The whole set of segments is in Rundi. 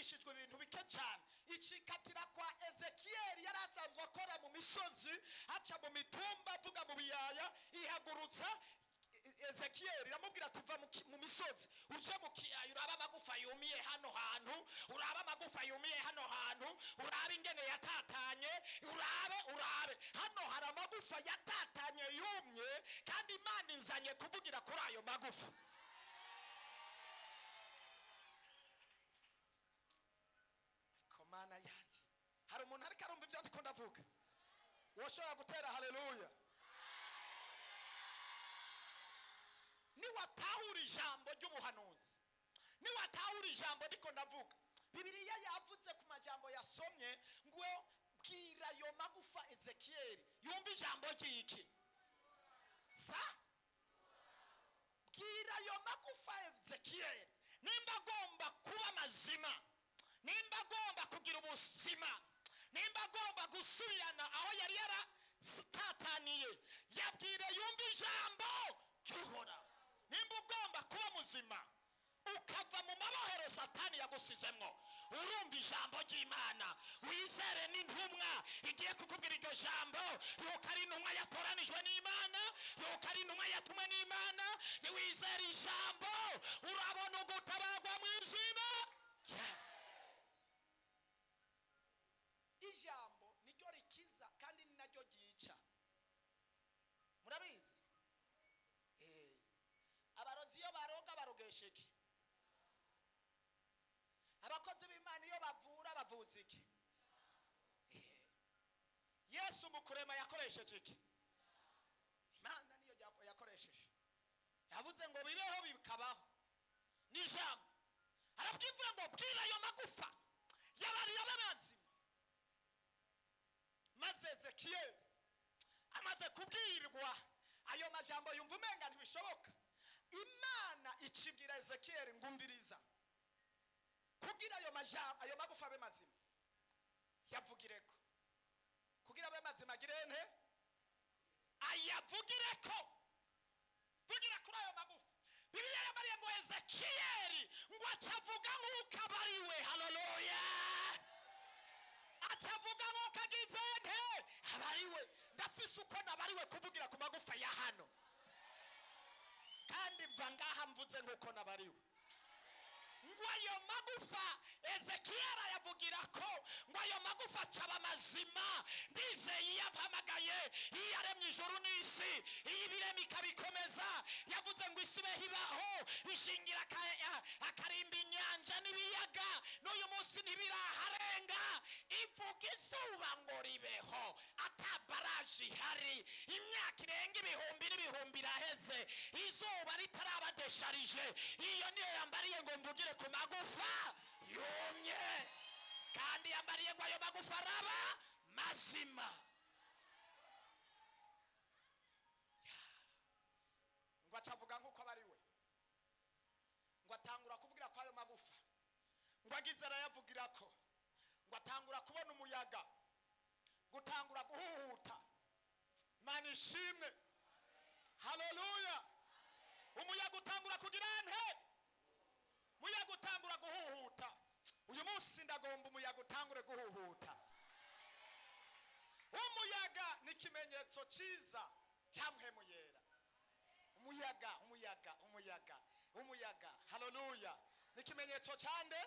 Yavugishijwe ibintu bike cyane, icikatira kwa Ezekiyeli yari asanzwe akora mu misozi, aca mu mitumba, avuga mu biyaya. Ihagurutsa Ezekiyeli, iramubwira ati: "Va mu misozi uje mu kiyaya, urabe amagufa yumiye hano hantu, urabe amagufa yumiye hano hantu, urabe ingene yatatanye, urabe, urabe hano hari amagufa yatatanye yumye, kandi Imana inzanye kuvugira kuri ayo magufa." Ariko Mana yanjye, hari umuntu ariko arumva ibyo ndiko ndavuga? Woshobora gutera haleluya? Niwatahura ijambo ry'ubuhanuzi, niwatahura ijambo ndiko ndavuga, Bibiliya yavuze ku majambo yasomye ngo: "Bwira ayo magufa Ezekiyeli yumva ijambo ry'iki sa? Bwira ayo magufa Ezekiyeli nimba agomba kuba mazima, nimba agomba kugira ubuzima, nimba agomba gusubirana aho yari yaratataniye, yabwire yumva ijambo ry'Uhoraho." Nimba ugomba kuba muzima, ukava mu mabohero Satani yagusizemwo, urumva ijambo ry'Imana, wizere n'intumwa igiye kukubwira iryo jambo yuko ari intumwa yatoranijwe n'Imana, yuko ari intumwa yatumwe n'Imana. Niwizere ijambo, urabona ugutabagwa mu izina. Ijambo niryo rikiza kandi ni naryo ryica, murabizi. Abarozi iyo baroga barogesha iki? Abakozi b'Imana iyo bavura bavuza iki? Yesu mu kurema yakoresheje iki? Imana niyo yakoresheje. Yavuze ngo bibeho, bikabaho. Ni ijambo. Arabwivuga ngo: "Bwira ayo magufa yabariye abe mazima." Maze Ezekiyeli amaze kubwirwa ayo majambo, yumva umenga ntibishoboka. Imana ikibwira Ezekiyeli ngo: "Umviriza, kugira ayo majambo, ayo magufa abe mazima, yavugireko. Kugira abe mazima, agire nte? Ayavugireko, vugira kuri ayo magufa." Bibiliya yabariye ngo Ezekiyeli ngo acavuga nk'uko abariwe. Haleluya! Acavuga nk'uko agize nte? Abariwe. Ndafise uko nabariwe kuvugira ku magufa ya hano, kandi mva ngaha mvuze nk'uko nabariwe. Ngo ayo magufa Ezekiyeli ayavugira ko, ngo ayo magufa acaba mazima. Ndizeye iyo ampamagaye, iyo yaremye ijuru n'isi, iyo ibirema ikabikomeza. Yavuze ngo isi ibeho, ibaho, ishingira akarimba inyanja n'ibiyaga, n'uyu munsi ntibiraharenga. Ivuga izuba ngo ribeho ata baraje ihari. Imyaka irenga ibihumbi n'ibihumbi iraheze izuba ritaraba déchargé. Iyo niyo yambariye ngo mvugire ku magufa yumye, kandi yambariye ngo ayo magufa araba mazima. Ngo acavuga nk'uko aba ari we, ngo atangura kuvugira kw'ayo magufa. Ngo agize arayavugira ko, ngo atangura kubona umuyaga gutangura guhuhuta. Imana ishimwe, haleluya! Umuyaga utangura kugira nte? Umuyaga utangura guhuhuta. Uyu munsi ndagomba umuyaga utangure guhuhuta. Umuyaga ni ikimenyetso cyiza cya Mpwemu Yera. Umuyaga, umuyaga, umuyaga, umuyaga, haleluya! Ni ikimenyetso cyande?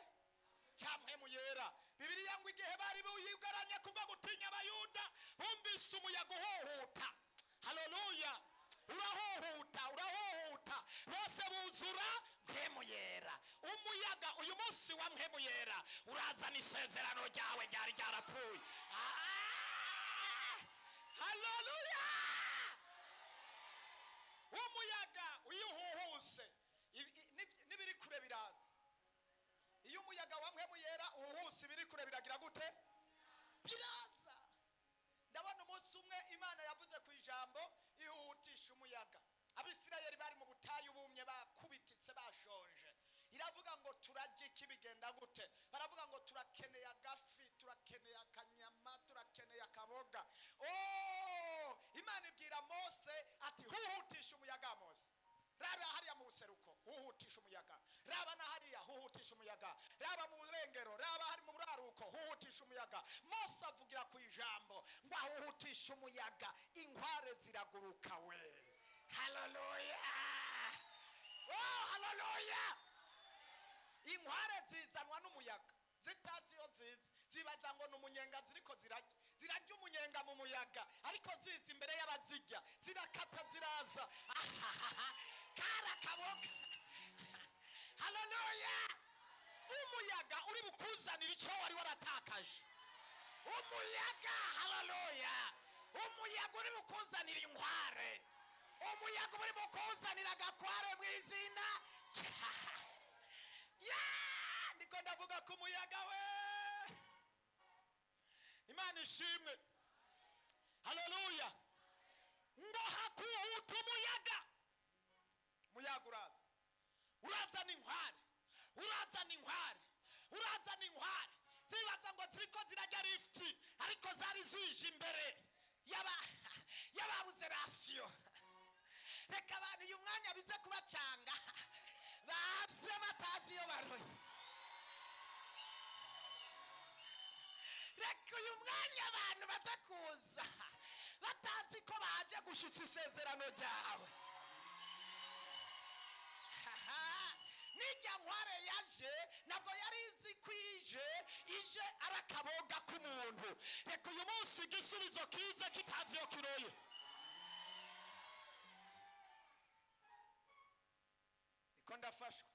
Cya Mpwemu Yera. Bibiliya ngo igihe bari buyugaranye kubwo gutinya Abayuda, bumvise umuyaga uhuhuta. Haleluya! Urahuhuta, urahuhuta, bose buzura Mpwemu Yera. Umuyaga uyu munsi wa Mpwemu Yera urazana isezerano ryawe ryari ryarapfuye. Ah! Haleluya! Umuyaga iyo uhuhuse, n'ibiri kure biraza. Iyo umuyaga wa Mpwemu Yera uhuhuse, ibiri kure biragira gute? Biraza. Ndabona umunsi umwe Imana yavuze ku ijambo, ihutisha umuyaga. Abisirayeli bari mu butayu bumye, bakubititse, bashonje. Iravuga ngo: "Turarya iki? Bigenda gute?" Baravuga ngo: "Turakeneye agafi, turakeneye akanyama, turakeneye akaboga." Oh, Imana ibwira Mose ati: "Huhutisha umuyaga, Mose. Raba hariya mu buseruko, huhutisha umuyaga. Raba na hariya, huhutisha umuyaga." umuyaga, raba mu burengero, raba hari mu buraruko, huhutisha umuyaga. Mose avugira ku ijambo ngo ahuhutisha umuyaga, inkware ziraguruka we. Haleluya! Oh, haleluya! Inkware zizanwa n'umuyaga zitazi iyo ziza, zibaza ngo ni umunyenga ziriko zirarya, zirarya umunyenga mu muyaga, ariko ziza imbere y'abazirya zirakata ziraza. Ahahaha, kari akaboga. Haleluya! Umuyaga uri bukuzanira icyo wari waratakaje. Umuyaga, haleluya, umuyaga uri bukuzanira inkware, umuyaga uri bukuzanira agakware mu izina. Ya, ndiko ndavuga ku muyaga we. Imana ishimwe. Haleluya! Ngo hakuhuta umuyaga, umuyaga uraza, urazana inkware, urazana inkware, urazana inkware. Zibaza ngo ziriko zirajya lifuti, ariko zari zije imbere y'ababuze ration. Reka abantu uyu mwanya bize kubacanga, baze batazi iyo baroye. Reka uyu mwanya abantu baze kuza batazi ko baje gushitsa isezerano ryawe. Nijya nkware yaje ntabwo yari izi ko ije ije ari akaboga k'umuntu. Reka uyu munsi igisubizo kize kitazi iyo kiroye. Niko ndafashwa.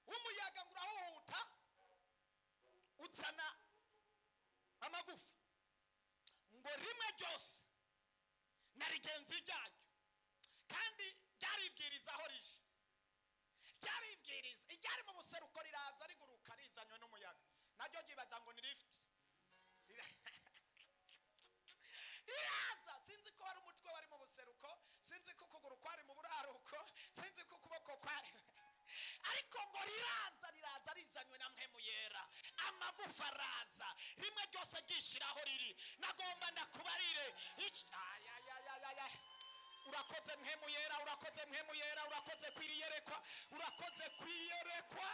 Umuyaga ngo urahuhuta uzana amagufa, ngo rimwe ryose na rigenzi ryaryo, kandi ryaribwiriza aho rije, ryaribwiriza. Iryari mu buseruko riraza riguruka rizanywe n'umuyaga, naryo ryibaza ngo ni lift. Riraza, sinzi ko wari umutwe wari mu buseruko, sinzi ko ukuguru kwari mu buraruko, sinzi ko ukuboko kwari, ariko ngo riraza, riraza rizanywe na mpemu yera. Amagufa araza rimwe ryose ryishiraho riri. Nagomba ndakubarire iki- Ay, ay, ay, ay, ay, ay. Urakoze mpemu yera, urakoze mpemu yera, urakoze kwiriyerekwa, urakoze kwiyerekwa.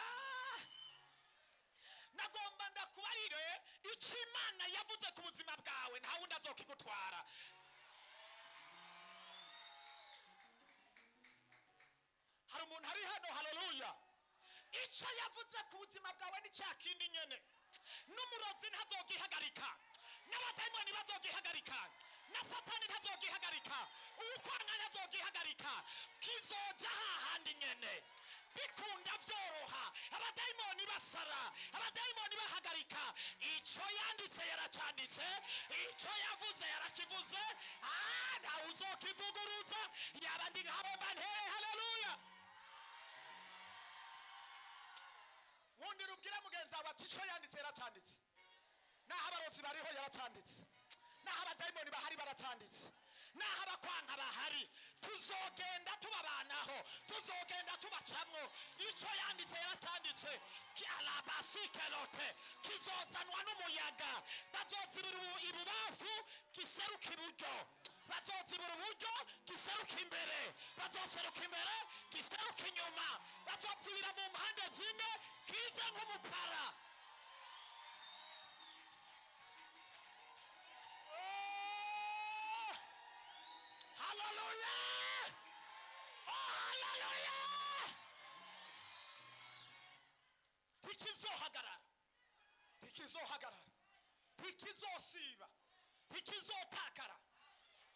Nagomba ndakubarire icyo Imana yavuze ku buzima bwawe, nta wundi azokigutwara. Hari umuntu ari hano? Haleluya! Icyo yavuze ku buzima bwawe ni cya kindi nyene. N'umurozi ntazogihagarika, n'abadayimoni bazogihagarika, na Satani ntazogihagarika, ukwanga ntazogihagarika. Kizoja hahandi nyene, bikunda vyoroha, abadayimoni basara, abadayimoni bahagarika. Icyo yanditse yaracanditse, icyo yavuze yarakivuze. Ntawe uzokivuguruza. Yaba ndi nkabo mbantere. Haleluya! Nkundira ubwira mugenzi wawe ati icyo yanditse yaracanditse. Naho abarozi bariho yaracanditse, naho abadayimoni bahari baracanditse, naho abakwanka bahari tuzogenda tubabanaho, tuzogenda tubacamwo. Icyo yanditse yaracanditse. Alabasikelote kizozanwa n'umuyaga. Bazozibira ibubafu giseruka iburyo, bazozibura uburyo giseruka imbere, bazoseruka imbere giseruka inyuma, bazozibira mu mpande zine kize nk'umupara. Oh! Haleluya! Oh, haleluya! Ntikizohagarara, ntikizohagarara, ntikizosiba, ntikizotakara.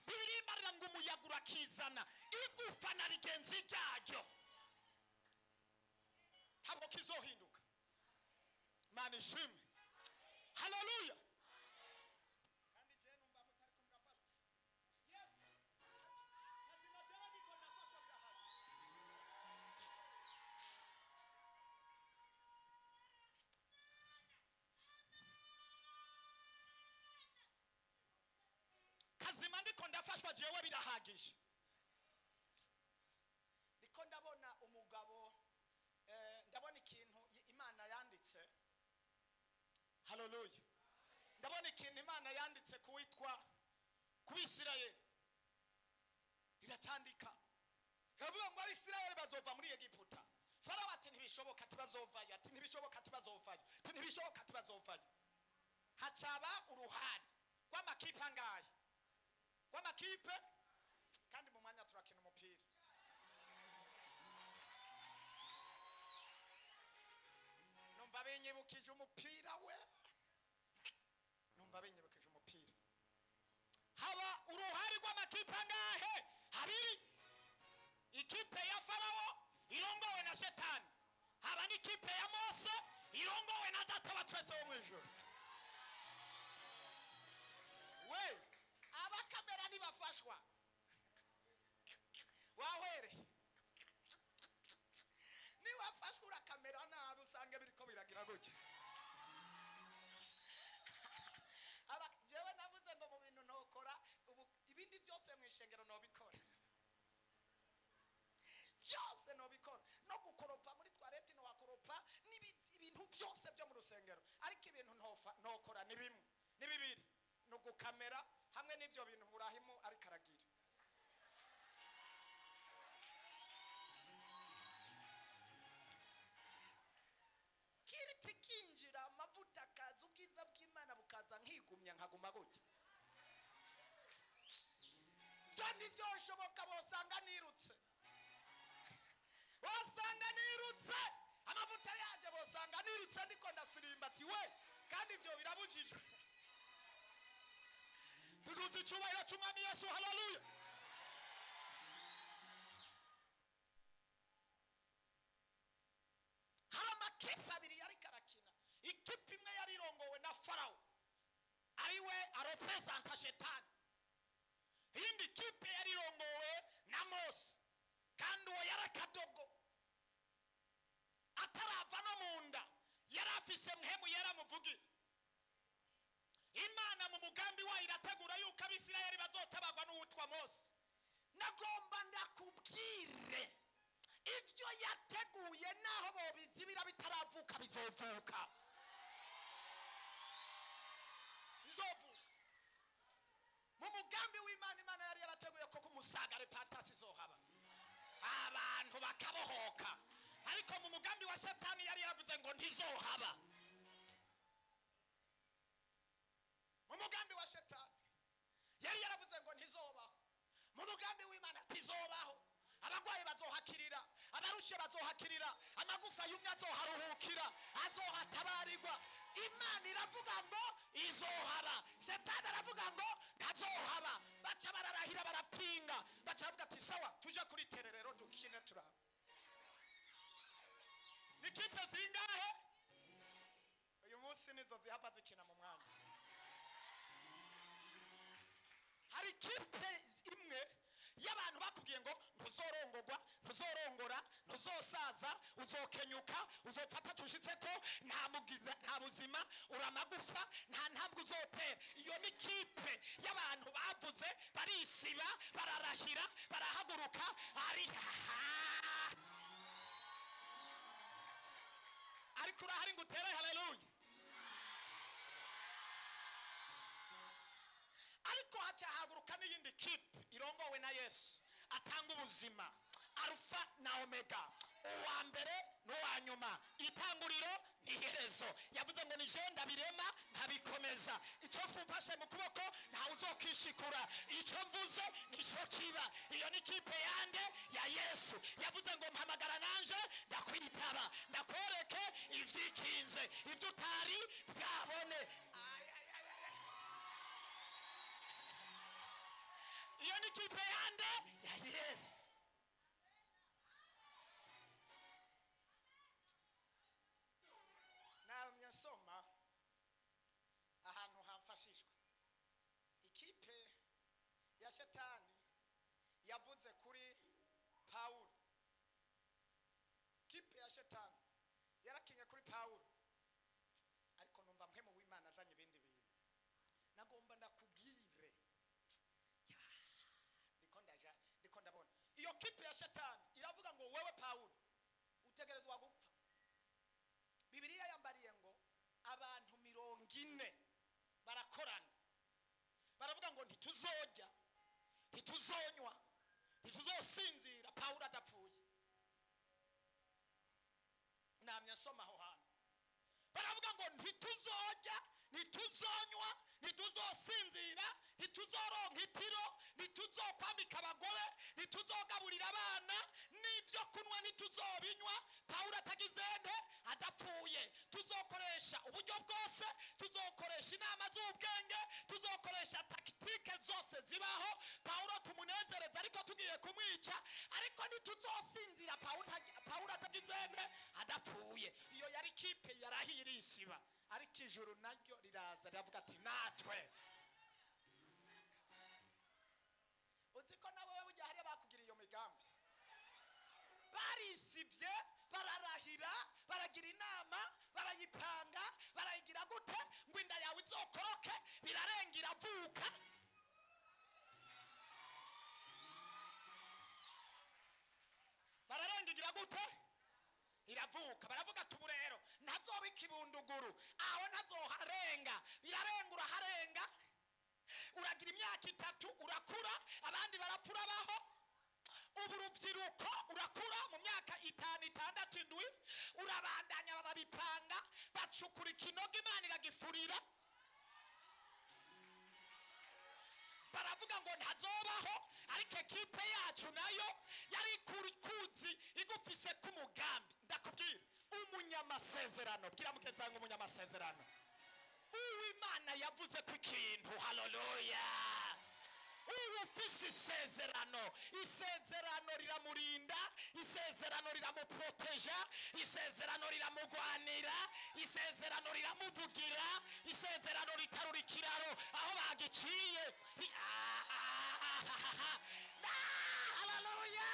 Bibiliya imbarira ngo umuyaga urakizana, igufa na rigenzi ryaryo, ntabwo kizohinduka. Imana ishimwe. Haleluya! Kandi jewe numva mutariko murafashwa. Yes, kazima, jewe ndiko ndafashwa birahari. Kazima, ndiko ndafashwa jewe birahagije. Ndiko ndabona umugabo, ndabona ikintu Imana yanditse. Haleluya! Ndabona ikintu Imana yanditse kuwitwa ku Bisirayeli, iracyandika iravuga ngo Abisirayeli bazova muri Egiputa. Farawo ati ntibishoboka, ati bazovayo, ati ntibishoboka, ati bazovayo. Hacaba uruhari rw'amakipe angahe? Rw'amakipe. Kandi mu mwanya turakina umupira. Numva binyibukije umupira we, numva binyibukije umupira. Haba uruhari rw'amakipe angahe? Habiri. Ikipe ya Farawo irongowe na Shetani, haba n'ikipe ya Mose irongowe na Data wa twese wo mu ijuru. We abakamera ntibafashwa, wahwereye niwafashwa urakamera nabi, usanga biriko biragira gutya. Jewe navuze ngo mu bintu ntokora ubu, ibindi byose mu ishengero nobikora, byose nobikora, no gukoropa muri toilette nowakoropa, ibintu byose byo mu rusengero. Ariko ibintu ntokora ni bimwe, ni bibiri: ni ugukamera hamwe n'ivyo bintu Burahimu ariko aragira. Kiriti kinjira, amavuta akaza, ubwiza bw'Imana bukaza, nkigumya nkaguma gutya, byo ntibyoshoboka. Bosanga nirutse, bosanga nirutse, amavuta yaje bosanga nirutse, ndiko ndasirimba ati we. Kandi ibyo birabujijwe. Tuduze icyubahiro cy'Umwami Yesu. Haleluya! Hari amakipe abiri yariko arakina. Ikipe imwe yari irongowe na Farawo, ariwe arepresenta Shetani. Iyindi kipe yari irongowe na Mose, kandi uwo yari akadogo atarava no mu nda, yari afise Mpwemu yaramuvugira. Imana mu mugambi wayo irategura yuko Abisirayeli bazotabagwa n'uwitwa Mose. Nagomba ndakubwire, ibyo yateguye naho bobizibira bitaravuka, bizovuka, bizovuka. Mu mugambi w'Imana, Imana yari yarateguye ko kumusaga repentance izohaba, abantu bakabohoka. Ariko mu mugambi wa Shetani yari yaravuze ngo ntizohaba. Mu mugambi wa Shetani yari yaravuze ngo ntizobaho, mu mugambi w'Imana tizobaho. Abagwayi bazohakirira, abarushe bazohakirira, amagufa yumye azoharuhukira, azohatabarirwa. Imana iravuga ngo izohaba, Shetani aravuga ngo ntazohaba. Baca bararahira, barapinga, baca bavuga ati sawa, tuje kuri tererero dukine turaba. Ni kipe zingahe uyu munsi nizo zihava zikina mu mwanya? Hari kipe imwe y'abantu bakubwiye ngo ntuzorongorwa, ntuzorongora, ntuzosaza, uzokenyuka, uzopfa tushitse ko nta mugiza, nta buzima, uramagufa, nta ntambwe uzotera. Iyo ni kipe y'abantu bavuze, barisiba, bararahira, barahaguruka. Ari ariko urahari ngo utere haleluya. Ariko hacahaguruka n'iyindi kipe irongowe na Yesu atanga ubuzima, Arufa na Omega, uwa mbere n'uwa nyuma, itanguriro n'iherezo. Yavuze ngo ni je ndabirema nkabikomeza, icyo mfashe mu kuboko ntawe uzokishikura, icyo mvuze nicyo kiba. Iyo ni kipe yande? Ya Yesu. Yavuze ngo mpamagara nanje ndakwitaba, ndakwereke ivyikinze, ibyo utari bwabone. Ay, ay, ay, ay. Iyo ni kipe yande? Ya Yesu. Namye nsoma ahantu hamfashijwe. Ikipe ya Shetani yavuze kuri Pawulo, ikipe ya Shetani yarakinye kuri Pawulo. Ariko numva Mpwemu w'Imana azanye ibindi bintu. Nagomba ndakubwire, ndiko ndaja, ndiko ndabona iyo kipe ya Shetani iravuga ngo wewe Pawulo utegerezwa gupfa. Bibiliya yambariye ngo abantu 40 barakorana, baravuga ngo ntituzojya, ntituzonywa, ntituzosinzira Pawulo adapfuye. Namye nsoma aho hantu, baravuga ngo ntituzojya. Ntituzonywa, ntituzosinzira, ntituzoronka itiro, ntituzokwambika abagore, ntituzogaburira abana, n'ibyo kunywa ntituzobinywa Pawulo atagizende, adapfuye. Tuzokoresha uburyo bwose, tuzokoresha inama z'ubwenge, tuzokoresha tactique zose zibaho, Pawulo tumunezereza, ariko tugiye kumwica. Ariko ntituzosinzira Pawulo atagizende, adapfuye. Iyo yari kipe yarahiye irisiba, ariko ijuru naryo riraza riravuga ati: "Natwe." Uzi ko nawe burya hariya bakugira iyo migambi, barisibye, bararahira, baragira inama, barayipanga, barayigira gute ngo inda yawe izokoroke, birarenga, iravuka. Bararenga, igira gute? Iravuka. Baravuga ati: "Ubu rero ntazoba ikibunduguru, aho ntazoharenga." Birarenga, uraharenga, uragira imyaka 3, urakura, abandi barapfa, urabaho. Ubu urubyiruko, urakura mu myaka 5, 6, 7, urabandanya. Barabipanga, bacukura ikinogo, Imana iragifurira. Baravuga ngo ntazobaho, ariko ekipe yacu nayo yari kuzi igufise k'umugambi. Ndakubwira, umunyamasezerano, bwira mugenzi wawe ngo: "Umunyamasezerano, uwimana yavuze ko ikintu." Haleluya! Ubu ufise isezerano, isezerano riramurinda, isezerano riramuproteja, isezerano riramugwanira, isezerano riramuvugira, isezerano ritarura ikiraro aho bagiciye. Ah, ah, ah, ah, ah. Haleluya!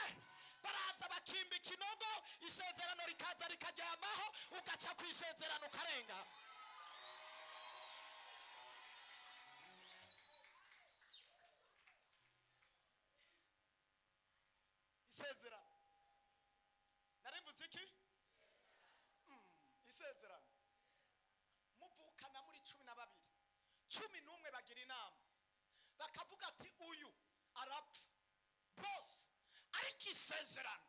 Baraza bakimba ikinogo, isezerano rikaza rikaryamaho, ugaca ku isezerano ukarenga. Isezerano, narivuze iki? Isezerano. Muvukana muri 12, 11 bagira inama, bakavuga ati: "Uyu arapfa bose." Ariko isezerano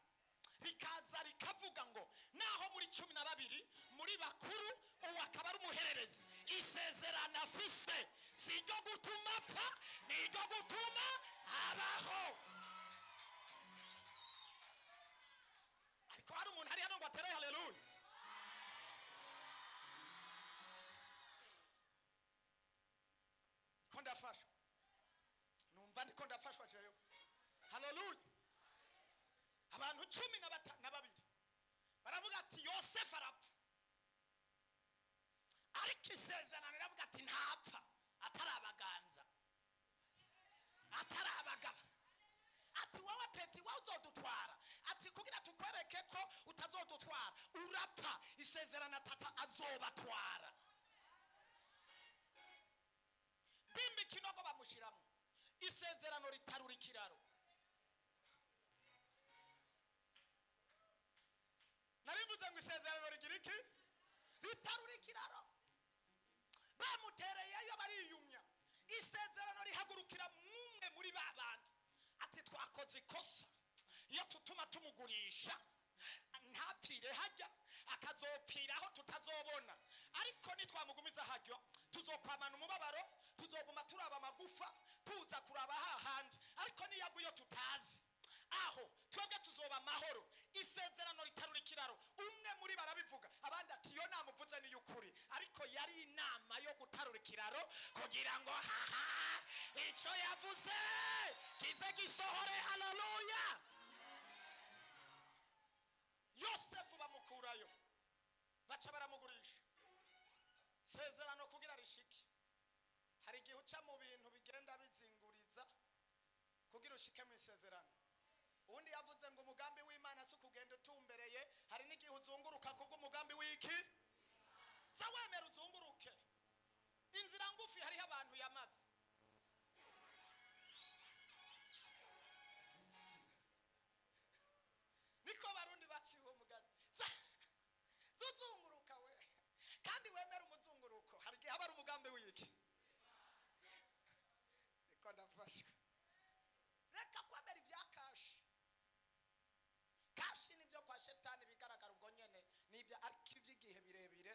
rikaza rikavuga ngo naho muri 12 muri bakuru, ubu akaba ari umuhererezi, isezerano afise si iryo gutuma apfa, ni iryo gutuma abaho. Ariko hari umuntu hari hano ngo atere haleluya? Ko ndafashwa, numva ndiko ndafashwa jewe. Haleluya! Abantu 12 baravuga ati: "Yosefu arapfa." Ariko isezerano riravuga ati: "Ntapfa atarabaganza, atarabagaba." Ati: "Wowe petit, wowe uzodutwara." Ati: "Kugira tukwereke ko utazodutwara, urapfa." Isezerano tata azobatwara. Bimba ikinogo, bamushiramo, isezerano ritarura ikiraro. Narivuze ngo isezerano rigira iki? Ritarura ikiraro. Bamutereyeyo bariyumya, isezerano rihagurukira mwumwe muri ba bandi, ati: "Twakoze ikosa iyo tutuma tumugurisha, ntapfire hajya, akazopfira aho tutazobona. Ariko nitwamugumiza hajya, tuzokwamana umubabaro, tuzoguma turaba amagufa, tuza kuraba hahandi. Ariko niyagwa iyo tutazi aho, twebwe tuzoba amahoro." Isezerano ritarura ikiraro. Umwe muri barabivuga, abandi ati: "Iyo nama uvuze ni y'ukuri." Ariko yari inama yo gutarura ikiraro kugira ngo haha icyo yavuze kize gisohore. Haleluya! Yosefu bamukurayo, baca baramugurisha. Isezerano kugira rishike, hari igihe uca mu bintu bigenda bizinguriza kugira ushike mu isezerano. Ubundi yavuze ngo umugambi w'Imana si ukugenda utumbereye, hari n'igihe uzunguruka kubw'umugambi w'iki. Za wemera uzunguruke inzira ngufi, hariho abantu yamaze. Niko Barundi baciwe umugani. Zuzunguruka we, kandi wemera umuzunguruko, hari igihe haba ari umugambi w'iki. Niko ndafashwe. Reka kwemera ibya cash. Cash nibyo kwa shetani bigaragara ubwo nyene, nibyo, ariko iby'igihe birebire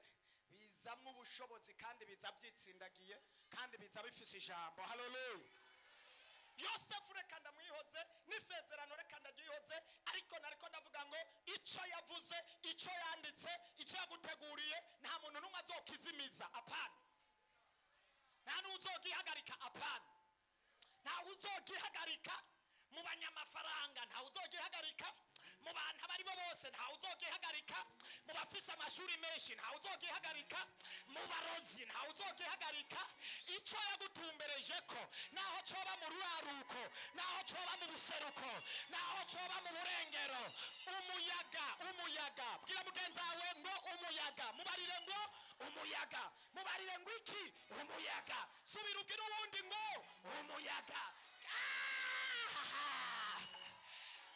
biza. Bizamwo ubushobozi kandi biza byitsindagiye kandi biza bifise ijambo. Haleluya! Yosefu reka ndamwihoze, n'isezerano reka ndagyihoze, ariko nariko ndavuga ngo icyo yavuze, icyo yanditse, icyo yaguteguriye, nta muntu n'umwe azokizimiza. Apana, nta n'uzogihagarika. Apana, ntawe uzogihagarika mu banyamafaranga, ntawe uzogihagarika mu bantu abo aribo bose, ntawe uzogihagarika mu bafise amashuri menshi, ntawe uzogihagarika mu barozi, ntawe uzogihagarika. Icyo yagutumbereje ko, naho coba mu ruraruko, naho coba mu buseruko, naho coba mu burengero, umuyaga, umuyaga, bwira mugenzi wawe ngo umuyaga, mubarire ngo umuyaga, mubarire ngo iki? Umuyaga. Subira ubwire uwundi ngo umuyaga. Ah!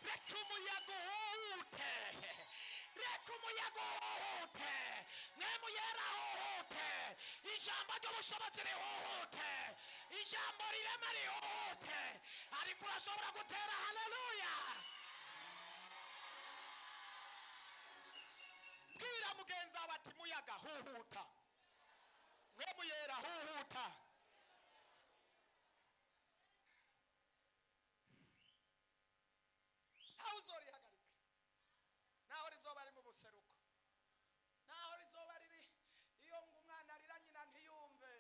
Reka umuyaga uhute, reka umuyaga uhute, mwemuyera uhute, ijambo ry'ubushobozi rihuhute, ijambo rirema rihute. Ariko urashobora gutera haleluya. Bwira mugenzi wawe ati muyaga huhuta, mwemuyera huhuta. Ntawe uzorihagarika, naho rizoba ari mu buseruko, naho rizoba riri iyo ngo umwana arira nyina ntiyumve.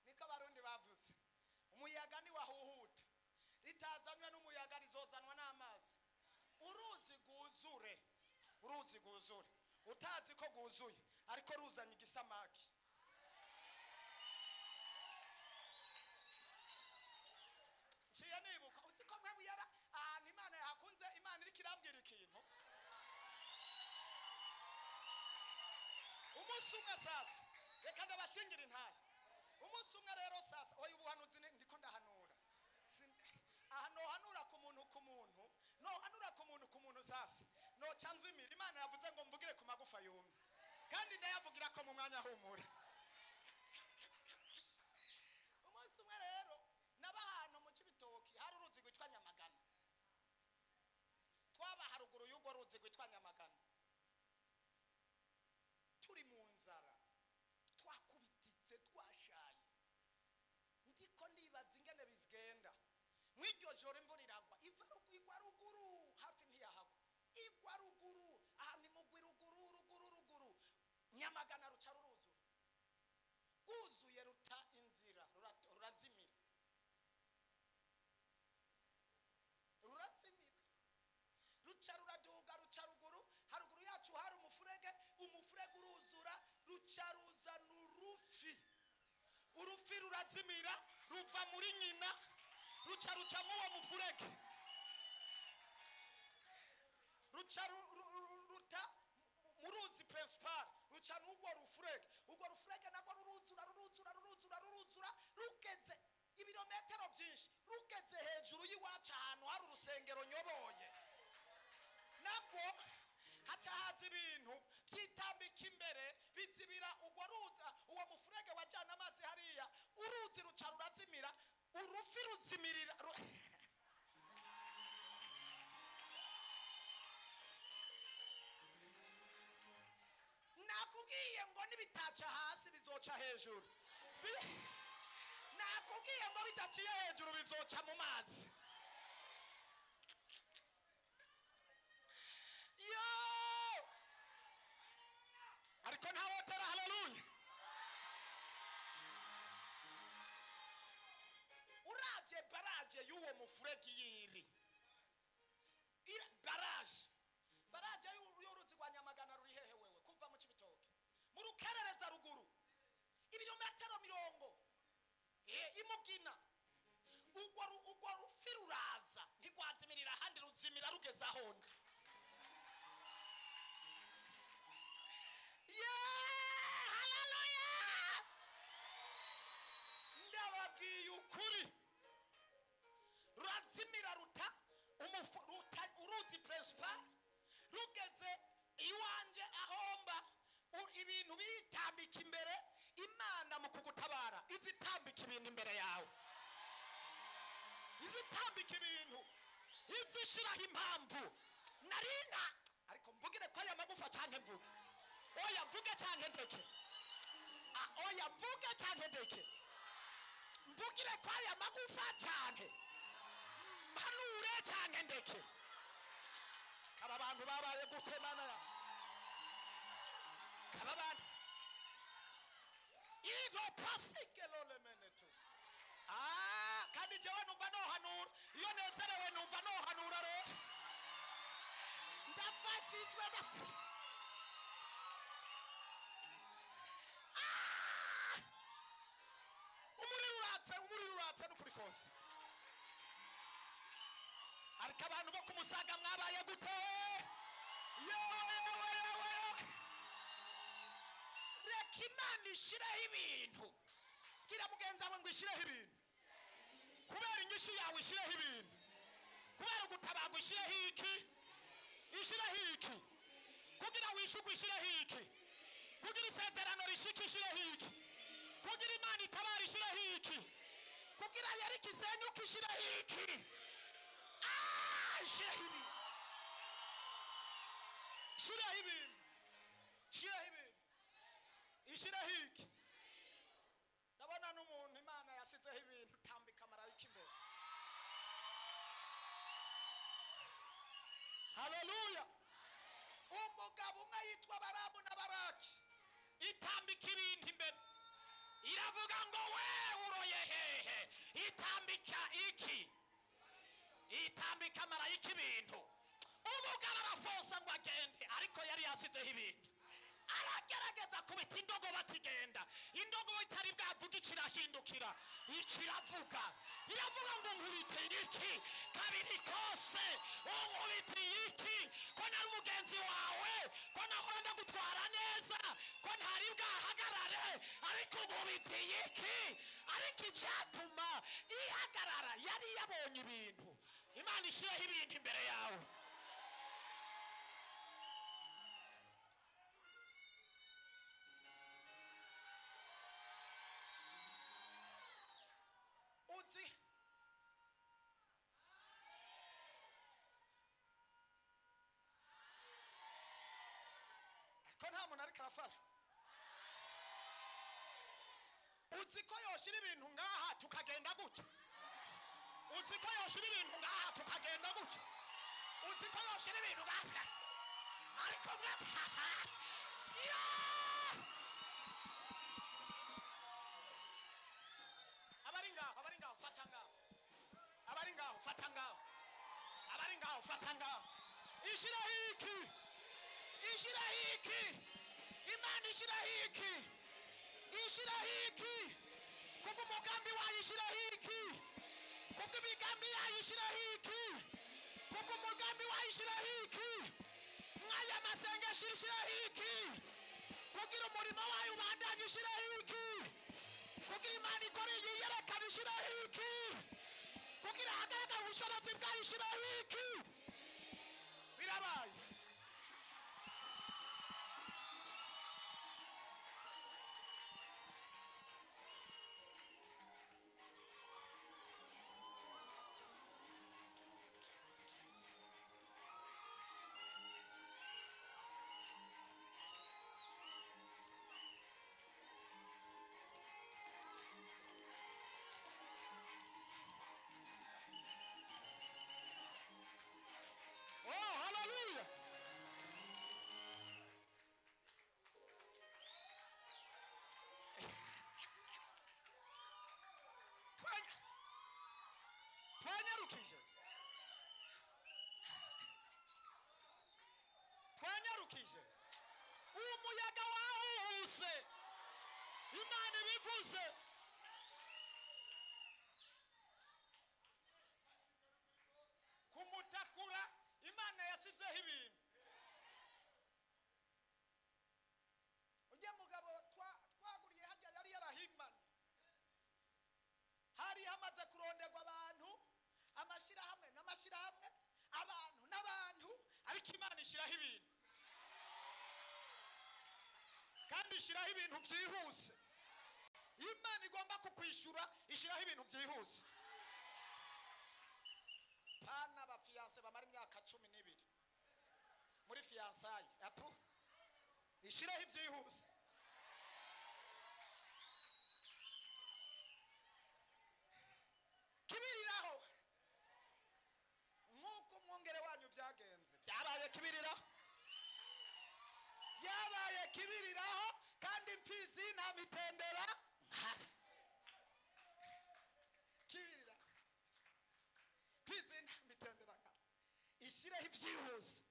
Niko Abarundi bavuze, umuyaga niwahuhuta, ritazanywe n'umuyaga rizozanwa n'amazi. Uruzi rwuzure, uruzi rwuzure, utazi ko rwuzuye, ariko ruzanye igisamaki. Nciye nibuka, uzi ko mwe yara ahantu Imana yahakunze, Imana iriko irambwira ikintu umunsi umwe. Sasa reka ndabashingira intahe. Umunsi umwe rero, sasa oya, ubuhanuzi ndiko ndahanura. Aha nohanura ku muntu, ku muntu nohanura, ku muntu, ku muntu. Sasa noca nzimira. Imana yavuze ngo mvugire ku magufa yumye, kandi ndayavugira ko mu mwanya humura. Umunsi umwe rero naba ahantu mu Cibitoki, hari uruzi rwitwa Nyamagana. Twaba haruguru y'urwo ruzi rwitwa Nyamagana, turi mu nzara, twakubititse, twashaye. Ndiko ndibaza ingene bizigenda. Mw'iryo joro imvura iragwa, iva igwa ruguru, hafi ntiyahagwa, igwa ruguru aha ni mugwi, ruguru, ruguru, ruguru. Nyamagana ruca ruruzura, rwuzuye ruta inzira, rurazimira, rurazimira, ruca ruraduga, ruca ruguru. Haruguru yacu hari umufurege, umufurege uruzura, ruca ruzana urufi, urufi rurazimira, ruva muri nyina, ruca ruca mw'uwo mufurege, ruca ruta mu ruzi principal, ruca n'urwo rufurege. Urwo rufurege narwo ruruzura, ruruzura, ruruzura, ruruzura, rugeze ibirometero byinshi, rugeze hejuru y'iwacu ahantu hari urusengero nyoboye, nabwo haca haza ibintu byitambika imbere, bizibira urwo ruzi. Uwo mufurege wajyana amazi hariya, uruzi ruca rurazimira, urufi ruzimirira Nakubwiye ngo nibitaca hasi bizoca hejuru. Nakubwiye ngo bidaciye hejuru bizoca mu mazi. Yo, ariko ntawotera haleluya. Uravye baraje y'uwo mufurege yiri baraje y'uruzi rwa Nyamagana ruri hehe wewe? Kuva mu Cibitoke mu Rukerereza ruguru ibirometero 40, imugina. Urwo rufi ruraza, ntigwazimirira ahandi, ruzimira rugeze ahondi. Yeah, haleluya! Ndababwiye ukuri, rurazimira, ruta umufu, ruta uruzi principal, rugeze iwanje ahomba ibintu bitambika imbere. Imana mu kugutabara izitambika ibintu imbere yawe, izitambika ibintu, izishiraho impamvu. Narina ariko mvugire ko aya magufa, canke mvuge? Oya, mvuge canke ndeke? Oya, mvuge canke ndeke? Mvugire kwaya magufa canke mpanure canke ndeke? Aba bantu babaye gute, Mana? Aba bantu igo pasikelolemenetu. Ah, kandi jewe numva nohanura iyo nezerewe, numva nohanura. Rero ndafashijwe, ndafashijwe. Ah! Umuriro uratse, umuriro uratse n'ukuri kose. Ariko abantu bo kumusaga mwabaye gute? Yewe, yewe, yewe, yewe! Reka Imana ishireho ibintu. Bwira mugenzi wawe ngo ishireho ibintu kubera inyishu yawe, ishireho ibintu kubera ugutabarwa, ishireho iki, ishireho iki kugira wishugwe, ishireho iki kugira isezerano rishike, ishireho iki kugira Imana itabara, ishireho iki kugira Yeriko isenyuke, ishireho iki. Ah, ishireho ibintu, shiraho ibintu, shiraho ibintu, ishireho iki. Ndabona n'umuntu Imana yasizeho ibintu. Tambika marayika imbere. Haleluya! Umugabo umwe yitwa Baramu na Baraki, itambika ibintu imbere, iravuga ngo: "We uroye hehe?" Itambika iki? Itambika marayika ibintu. Umugabo arafosa ngo agende, ariko yari yasizeho ibintu. Aragerageza kubita indogobe atigenda. Indogobe itari bwavuga, ikirahindukira, ikiravuga, iravuga ngo: "Nkubitiye iki kabiri kose? Unkubitiye iki ko nari umugenzi wawe, ko nahora ndagutwara neza, ko ntari bwahagarare, ariko unkubitiye iki?" Ariko icyatuma ihagarara, yari yabonye ibintu. Imana ishireho ibintu imbere yawe. Uzi ko nta muntu ariko arafashwa. Uzi ko yoshira ibintu ngaha tukagenda gutya? Uzi ko yoshira ibintu ngaha tukagenda gutya? Uzi ko yoshira ibintu ngaha? Ariko mwe ya abari ngaho, abari ngaho, fata ngaho. Abari ngaho, fata ngaho. Abari ngaho, fata ngaho. Ishiraho iki, ishiraho iki. Imana ishiraho iki, ishiraho iki kubwo umugambi wayo, ishiraho iki kubwo imigambi yayo, ishiraho iki kubwo umugambi wayo, ishiraho iki mwaya masengesho, ishiraho iki kugira umurimo wayo ubandanye, ishiraho iki kugira Imana ikore yiyerekana, ishiraho iki kugira hagaragare ubushobozi bwayo, ishiraho iki. Birabaye. Oh, haleluya! Twanyarukije, twanyarukije. Umuyaga wahuhuse. Imana ibivuze. Kumutakura, Imana yasizeho ibintu. Ujya mugabo twaguriye hajya yari yarahimanye. Hari hamaze kuronderwa abantu, amashyirahamwe n'amashyirahamwe, abantu n'abantu, ariko Imana ishyiraho ibintu, kandi ishyiraho ibintu byihuse. Imana igomba kukwishyura, ishyiraho ibintu byihuse. Pana abafiancés bamara imyaka 12 muri fiançailles, apu. Ishyiraho ibyihuse. Byabaye kibirira, byabaye kibiriraho, kandi imfizi y'intama itendera hasi. Kibirira, imfizi y'intama itendera hasi, ishyireho ibyihuse.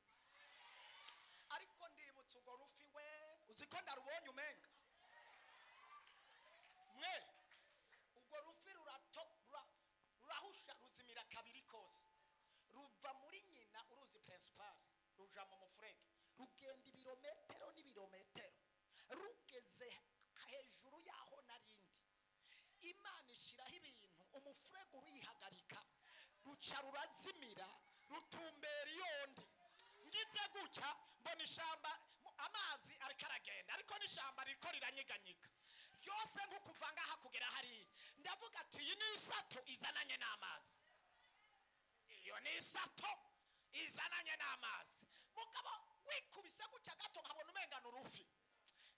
Ariko ndibutse urwo rufi we, uzi ko ndarubonye umenga mwe urwo rufi rurahusha, ruzimira kabiri kose, ruva muri nyina uruzi principal, ruja mu mufurege, rugenda ibirometero n'ibirometero, rugeze hejuru yaho narindi, Imana ishyiraho ibintu, umufurege urihagarika, ruca rurazimira, rutumbera iyondi. Ngize gutya mbona ishamba, amazi ariko aragenda, ariko n'ishamba ririko riranyiganyiga ryose, nko kuva ngaha kugera hariya. Ndavuga ati: "Iyi ni isato izananye n'amazi, iyo ni isato izananye n'amazi." Mugabo wikubise gutya gato nkabona umengana urufi,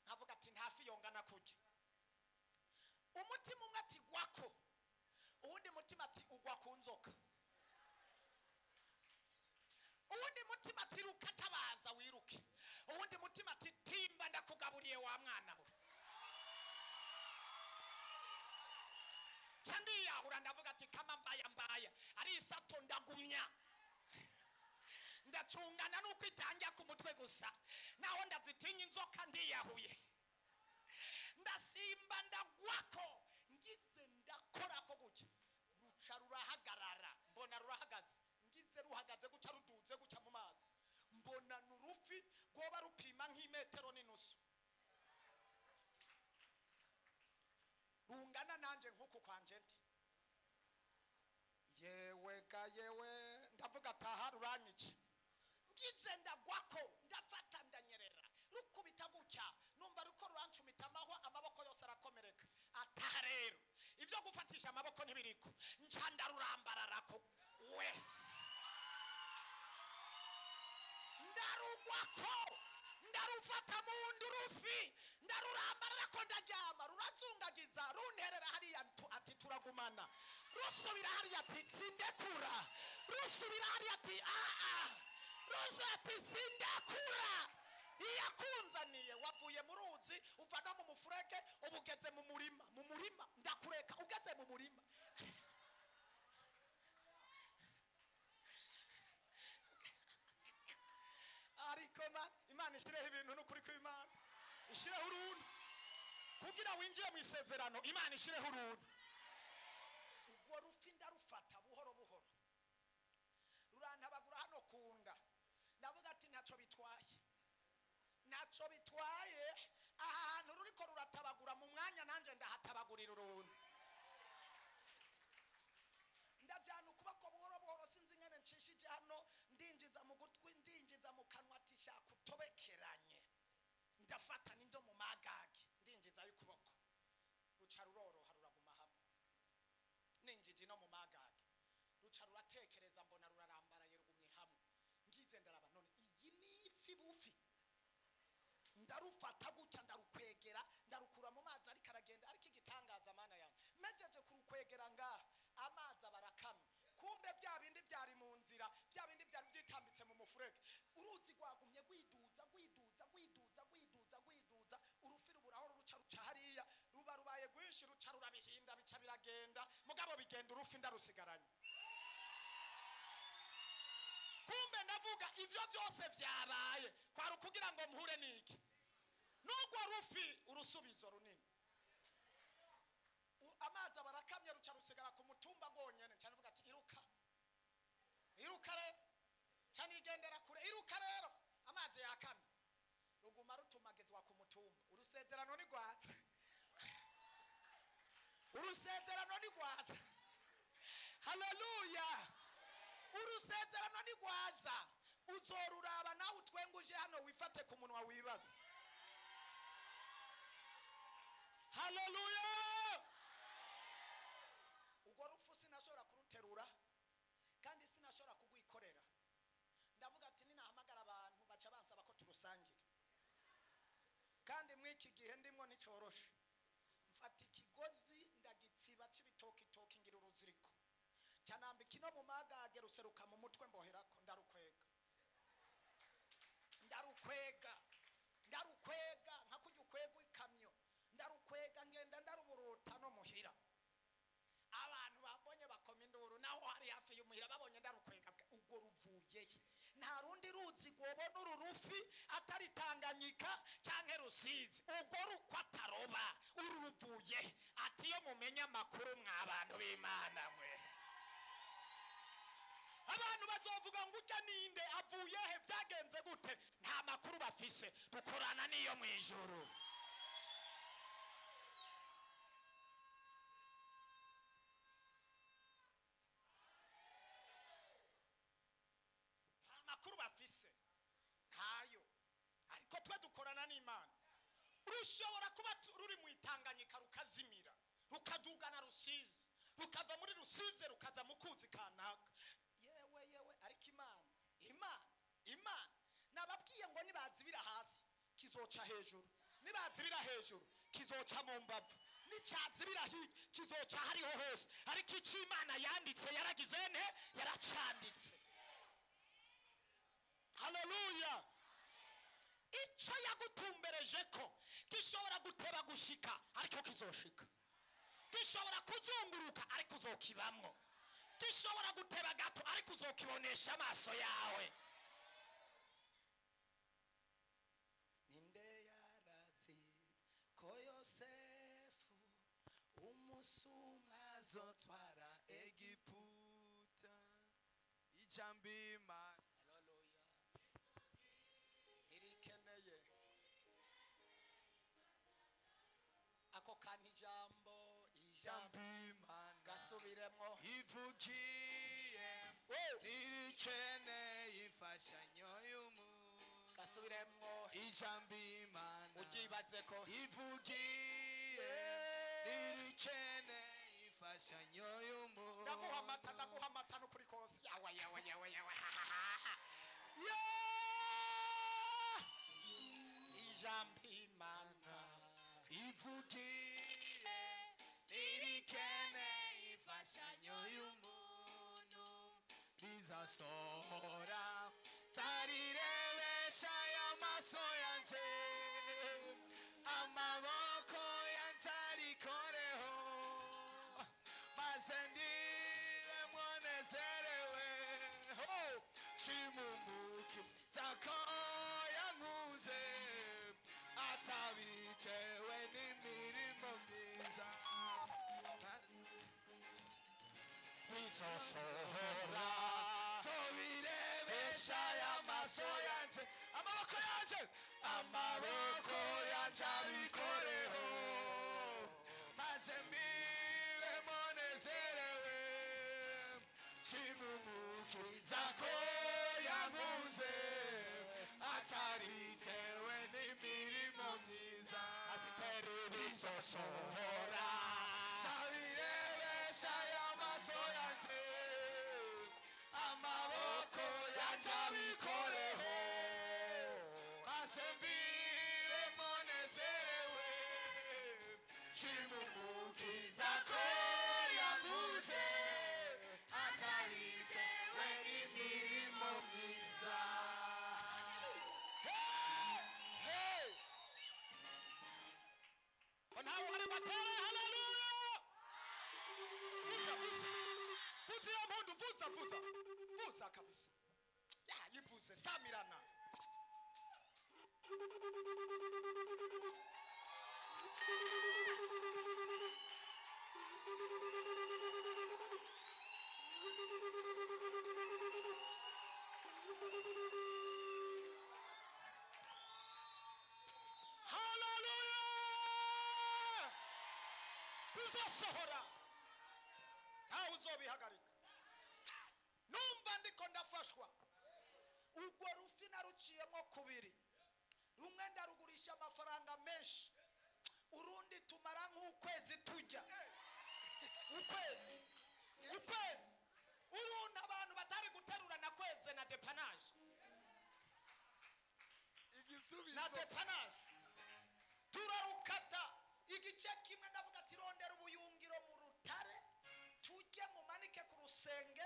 nkavuga ati: "Nta fi yongana kurya." Umutima umwe ati: "Gwako." Uwundi mutima ati: "Ugwa ku nzoka." Uwundi mutima ati: "Ruka, tabaza wiruke." Uwundi mutima ati: "Timba, ndakugaburiye wa mwana we." Ca ndiyahura, ndavuga ati: "Kama mbaya mbaya ari isato, ndagumya ndacungana nuko itangira ku mutwe gusa, naho ndazitinya inzoka." Ndiyahuye, ndasimba, ndagwako, ngize ndakorako gutya, ruca rurahagarara. Mbona rurahagaze, ngize ruhagaze gutya, ruduze gutya mu mazi, mbona ni urufi rwoba rupima nk'imetero n'inusu, rungana nanjye nk'uku kwanje ndi. Yewe ga yewe, ndavuga ataha ruranyica. Ngize ndagwako, ndafata, ndanyerera, rukubita gutya, numva ruko rurancumita amahwa, amaboko yose arakomereka. Ataha rero ibyo gufatisha amaboko ntibiriko, nca ndarurambararako wese, ndarugwako, ndarufata mu ndurufi, ndarurambararako, ndaryama, rurazungagiza, runterera hariya, ati: "Turagumana." Rusubira hariya ati: "Sindekura." Rusubira hariya ati: "Aa." Rusubira ati: "Sindekura." Iyakunzaniye wavuye mu ruzi, uva no mu mufurege, uba ugeze mu murima, mu murima ndakureka ugeze mu murima. Ariko ma Imana ishyireho ibintu, n'ukuri kw'Imana ishyireho uruntu kugira winjire mu isezerano. Imana ishyireho uruntu. Urwo rufi ndarufata buhoro buhoro, rurantabagura hano ku nda. Ndavuga ati: "Ntacyo bitwaye, ntacyo bitwaye." Aha hantu ruriko ruratabagura, mu mwanya nanjye ndahatabagurira uruntu. Ndajyana ukuboko buhoro buhoro, sinzi ingene nshishije hano, ndinjiza mu gutwi, ndinjiza mu kanwa, ati: "Shaka utobekeranye." Ndafata n'indo mu magage, ndinjizayo ukuboko, ruca ruroroha, ruraguma hamwe. Ninjije no mu magage, ruca ruratekereza, mbona rurarambaraye, rugumye hamwe. Ngize ndaraba, none iyi ni ifi bufi? Ndarufata gutya, ndarukwegera, ndarukura mu mazi ariko aragenda. Ariko igitangaza, mana yanjye, mejeje kurukwegera ngaha, amazi aba arakamye. Kumbe bya bindi byari mu nzira, bya bindi byari byitambitse mu mufurege, uruzi rwagumye rwiduza, rwiduza, rwiduza, rwiduza, rwiduza, urufi rubura aho ruca, ruca hariya, ruba rubaye rwinshi, ruca rurabihinda, bica biragenda. Mugabo bigenda, urufi ndarusigaranye. Kumbe ndavuga ibyo byose byabaye kwari ukugira ngo mhure n'iki? N'urwo rufi, urusubizo runini. Amazi aba arakamye, ruca rusigara ku mutumba rwonyene. Cyane uvuga ati: "Iruka, iruka rero." Cyane igendera kure, iruka rero, amazi yakamye. Ruguma rutumagizwa ku mutumba. Urusezerano ni rwaza, urusezerano ni rwaza. Haleluya! Urusezerano ni rwaza, uzoruraba nawe utwenguje hano, wifate ku munwa, wibaze. Haleluya! Urwo rufu sinashobora kuruterura kandi sinashobora kugwikorera. Ndavuga ati: "Ninahamagara abantu, baca bansaba ko turusangira, kandi mw'iki gihe ndimwo nticoroshe." Mfata ikigozi, ndagitsiba c'ibitokitoki, ngira uruziriko, cyanambika ino mu magage, ruseruka mu mutwe, mboherako, ndarukwega. Ndarukwega, ndarukwega nka kurya ukwega ikamyo. Ndarukwega, ngenda ndaruburuta no muhira. Abantu babonye bakoma induru, naho hari hafi y'umuhira. Babonye ndarukwega, bavuga, "Ubwo ruvuyehe? Nta rundi ruzi rwobona uru rufi atari Tanganyika cyangwa Rusizi. Ubwo rukwo ataroba, uru ruvuyehe?" Ati iyo mumenye amakuru, mwa bantu b'Imana mwe, abantu bazovuga ngo ujya ninde, avuye he, byagenze gute? Nta makuru bafise. Dukorana n'iyo mu ijuru. Nta makuru bafise, ntayo. Ariko twe dukorana n'Imana. Rushobora kuba ruri mu Itanganyika, rukazimira, rukadugana Rusizi, rukava muri Rusizi rukaza mu kuzi kanaka. Yewe yewe, ariko Imana, Imana, Imana! Nababwiye ngo nibazibira hasi kizoca hejuru, nibazibira hejuru kizoca mu mbavu, nicazibira hirya kizoca hariho hose. Ariko icyo Imana yanditse yaragize nte? Yaracanditse. Haleluya! Icyo yagutumbereje ko gishobora guteba gushika, ariko kizoshika. Gishobora kuzunguruka, ariko uzokibamwo. Gishobora guteba gato, ariko uzokibonesha amaso yawe. Ninde yarazi ko Yosefu umusumwa azotwara Egiputa? Ijambo Imana Haleluya! Ntirikeneye ako kantu. Ijambo, ijambo Ijambo Imana gasubiremwo. ivugiye ntirikeneye imfashanyo y'umuntu. Gasubiremwo. Ijambo Imana Uryibaze ko ivugiye ntirikeneye imfashanyo y'umuntu. Ndaguha amata, ndaguha amata n'ukuri kose. Yawa yawa yawa yawa ya! Ijambo Imana ivugiye ntirikeneye imfashanyo y'umuntu. Rizasohora, zarirebesha amaso yanje, amaboko yanje arikoreho, maze ndibe mwonezerewe. Oh, shimumuki zako yankunze atabitewe n'imirimo myiza. Bizosohora. Zobirebesha amaso yanje, amaboko yanje, amaboko yanje abikoreho, maze mbire monezerewe. Shimumukiza ko yankunze ataritewe n'imirimo myiza. Pasiteri, bizosohora. Zabirebesha amaso yanje, amaboko yanje abikoreho, maze mbire monezerewe. Shimumukiza ko yankunze ataritewe n'imirimo myiza. Hey! Ntawe uhari ngo atere haleluya? Vuza, vuza, vuza iyo mpundu, vuza, vuza, vuza kabisa. Ya, yivuze, samirana. Haleluya! Bizosohora, ntawe uzobihagarika. Numva ndiko ndafashwa. Urwo rufi naruciyemo kubiri. Rumwe ndarugurisha amafaranga menshi, urundi tumara nk'ukwezi turya, ukwezi, ukwezi. Urundi abantu batari guterura na kweze na dépannage na Igisubizo. Dépannage. Turarukata igice kimwe, ndavuga ati rondera ubuyungiro mu rutare, tujye mumanike ku rusenge,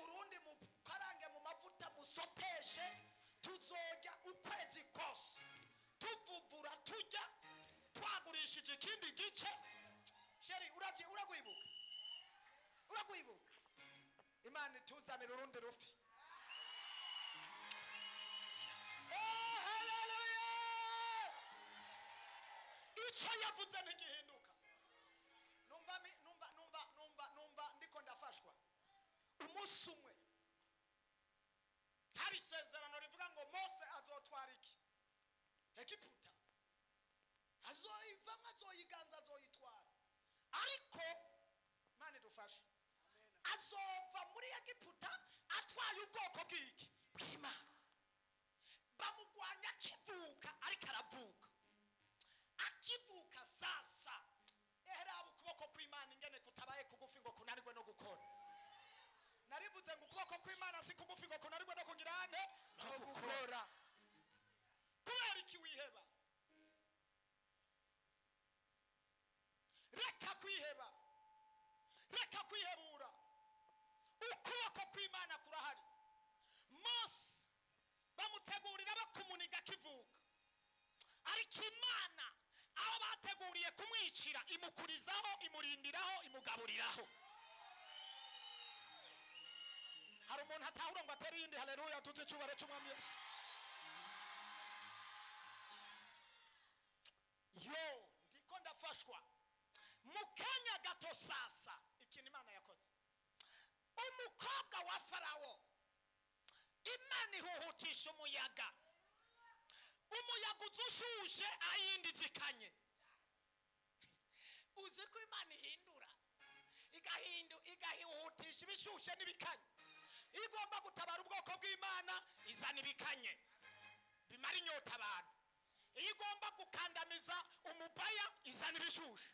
urundi mukarange mu mavuta, musoteshe. Tuzojya ukwezi kose tuvuvura, tujya twagurishije ikindi gice. Chéri, urabye, uragwibuka, uragwibuka. Imana ituzanira urundi rufi. Oh, haleluya! Icyo yavuze ntigihinduka. Numva numva numva numva numva ndiko ndafashwa. Umunsi umwe hari isezerano rivuga ngo Mose azotwara iki? Egiputa. Azoyivamo, azoyiganza, azoyitwara. Ariko Imana idufashe, azova muri Egiputa atwaye ubwoko bw'iki? Bw'Imana. Bamugwanya akivuka, ariko aravuka, akivuka. Sasa eheraba ukuboko kw'Imana ingene kutabaye kugufi ngo kunanirwe no gukora. Narivuze ngo ukuboko kw'Imana si kugufi ngo kunanirwe no kugira ane? No gukora. Kubera iki wiheba? Reka kwiheba, reka kwihebura. Ukuboko kw'Imana kurahari. Mose bamutegurira bakumuniga akivuka, ariko Imana aho bateguriye kumwicira imukurizaho, imurindiraho, imugaburiraho. Hari umuntu atahura ngo atere iyindi haleluya, tuzi icyubahiro cy'Umwami Yesu? Yo, ndiko ndafashwa. Mu kanya gato sasa, ikintu Imana yakoze, umukobwa wa Farawo, Imana ihuhutisha umuyaga, umuyaga uza ushushe ayindi zikanye. Uzi ko Imana ihindura, igahutisha ibishushe n'ibikanye? Iyo igomba gutabara ubwoko bw'Imana, izana ibikanye bimara inyota abantu. Iyo igomba gukandamiza umubaya, izana ibishushe.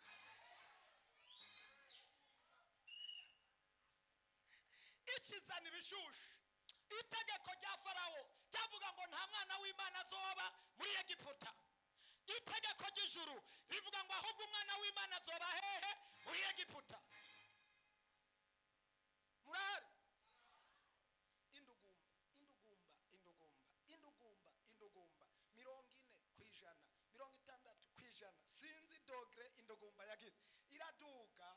Ikizana ibishushe. Itegeko rya Farawo ryavuga ngo nta mwana w'Imana azoba muri Egiputa. Itegeko ry'ijuru rivuga ngo ahubwo umwana w'Imana azoba hehe? Muri Egiputa. Murahari? Indugumba, indugumba, indugumba, indugumba, indugumba, 40%, 60%, sinzi degré indugumba yagize, iraduga.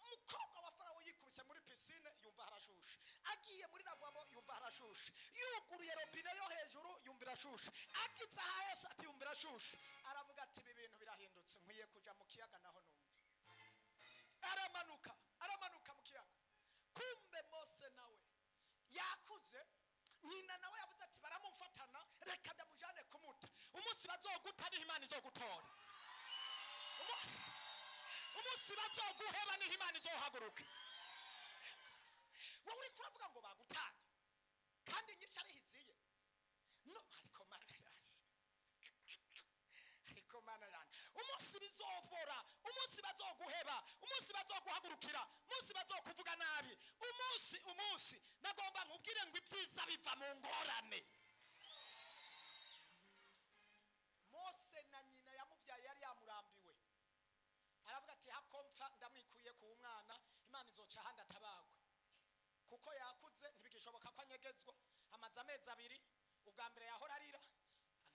Umukobwa wa Farawo yikubise muri piscine, yumva harashushe. Agiye muri lavabo, yumva harashushe. Yuguruye robine yo hejuru, yumva irashushe. Agitse aha hose, ati yumva irashushe. Aravuga ati: "Ibi bintu birahindutse, nkwiye kuja mu kiyaga naho numva." Aramanuka, aramanuka mu kiyaga. Kumbe Mose nawe yakuze. Nyina nawe yavuze ati: "Baramumfatana, reka ndamujane kumuta." Umunsi bazoguta niho Imana izogutora. Umunsi bazoguheba niho Imana izohaguruka. Wowe uriko uravuga ngo bagutaye kandi inyishu ariho iziye. No, ariko Mana yanjye, ariko Mana yanjye, umunsi bizobora, umunsi bazoguheba, umunsi bazoguhagurukira, umunsi bazokuvuga nabi, umunsi, umunsi, nagomba nkubwire ngo ibyiza biva mu ngorane. Mose na nyina yamubyaye yari yamurambiwe, aravuga ati: "Hako mpfa ndamwikuye ku mwana, Imana izoca ahandi atabagwe, kuko yakuze, ntibigishoboka ko anyegezwa." Amaze amezi 2. Ubwa mbere yahora arira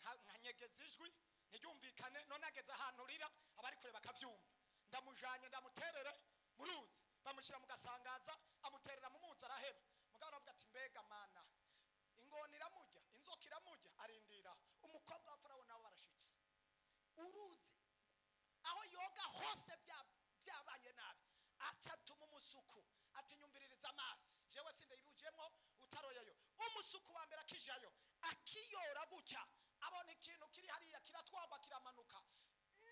nkanyegeza ijwi ntiryumvikane, none ageze ahantu rira abari kure bakavyumva. Ndamujanye ndamuterere mu ruzi. Bamushyira mu gasangaza, amuterera mu muzi, araheba. Mugabo aravuga ati: "Mbega Mana, ingona iramurya, inzoka iramurya." Arindira. Umukobwa wa Farawo nawe barashitse uruzi aho yoga hose byabanye nabi. Aca atuma umusuku ati: "Nyumviririza amazi, jewe sindayibujemwo utaroyeyo." Umusuku wa mbere akijayo, akiyora gutya, abona ikintu kiri hariya kiratwagwa, kiramanuka.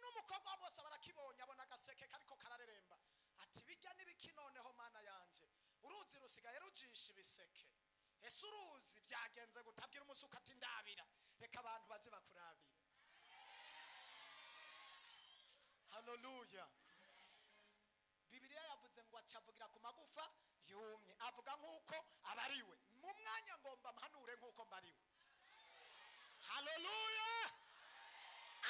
N'umukobwa wa bose barakibonye, abona agaseke kariko karareremba. Ati: "Bijya n'ibiki noneho, Mana yanje? Uruzi rusigaye rujisha ibiseke. Ese uruzi byagenze gute?" Abwira umusuku ati: "Ndabira, reka abantu baze bakurabira." Haleluya! Bibiliya yavuze ngo acavugira ku magufa yumye, avuga nk'uko abariwe. Mu mwanya ngomba mpanure nk'uko mbariwe. Haleluya!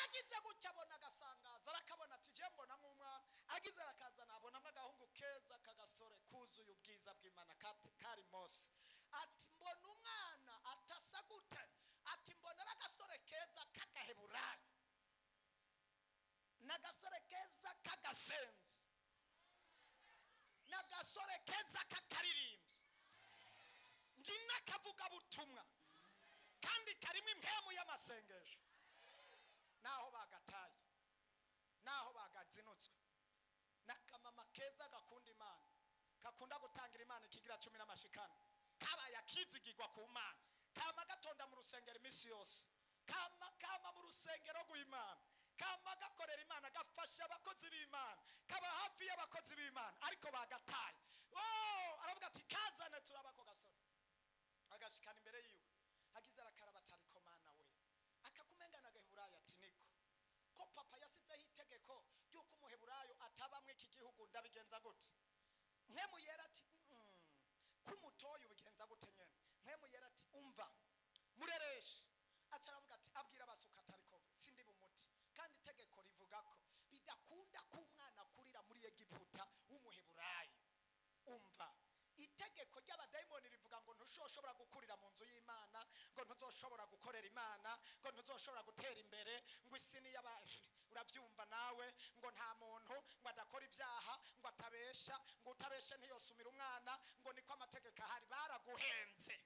Agize gutya, abona agasangaza, arakabona. Ati: "Je mbona nk'umwana." Agize arakazana, abonamo agahungu keza k'agasore kuzuye ubwiza bw'Imana, kari Mose. Ati: "Mbona umwana atasa gute?" N'agasore keza k'akaririmbyi, ndi n'akavugabutumwa, kandi karimo impemu y'amasengesho. Naho bagataye, naho bagazinutswe, n'akamama keza gakunda Imana, gakunda gutangira Imana ikigira cumi n'amashikano, kabaye akizigirwa ku Mana, kama gatonda mu rusengero iminsi yose, kama kama mu rusengero rw'Imana, kama gakorera Imana, gafasha abakozi b'Imana, kaba hafi y'abakozi b'Imana, ariko bagataye. Oh, aravuga ati: "Kazane turaba ako gasore." Agashikana imbere yiwe, agize arakaraba, atariko Mana we, akakumengana agaheburayo. Ati: "Niko ko papa yasizeho itegeko ry'uko umuheburayo atabamwo iki gihugu, ndabigenza gute?" Mpwemu Yera ati: "Kumutoye ubigenza gute nyene?" Mpwemu Yera ati: "Umva, murereshe." Aca aravuga ati, abwira abasuka atariko sindi bumuti, kandi itegeko rivuga ko bidakunda ko umwana akurira muri Egiputa w'umuheburayo. Umva, itegeko ry'abadayimoni rivuga ngo ntuzoshobora gukurira mu nzu y'Imana, ngo ntuzoshobora gukorera Imana, ngo ntuzoshobora gutera imbere, ngo isi ni iy'aba, urabyumva nawe, ngo nta muntu ngo adakora ibyaha, ngo atabesha, ngo utabeshe ntiyosumira umwana, ngo niko amategeko ahari. Baraguhenze.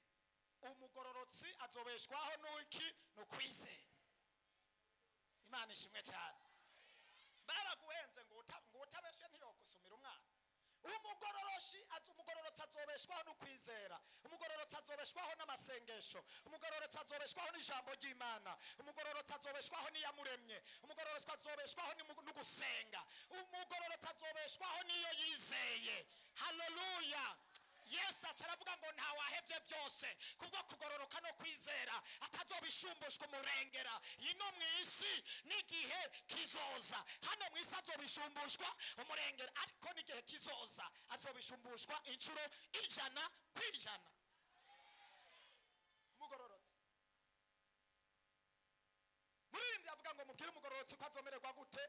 Umugororotsi azobeshwaho n'iki? Ni ukwizera. Imana ishimwe cyane. Baraguhenze ngo utabeshe ntiyogusumira umwana. Umugororoshi umugororotsi azobeshwaho no kwizera, umugororotsi azobeshwaho n'amasengesho, umugororotsi azobeshwaho n'ijambo ry'Imana, umugororotsi azobeshwaho n'Iyamuremye, umugororotsi azobeshwaho no gusenga, umugororotsi azobeshwaho n'iyo yizeye. Haleluya! Yesu aca aravuga ngo ntawahebye byose kubwo kugororoka no kwizera atazobishumbushwa umurengera ino mu isi n'igihe kizoza. Hano mu isi azobishumbushwa umurengera, ariko n'igihe kizoza azobishumbushwa inshuro 100%. Umugororotsi, muririmbyi avuga ngo mubwire umugororotsi ko azomererwa gute?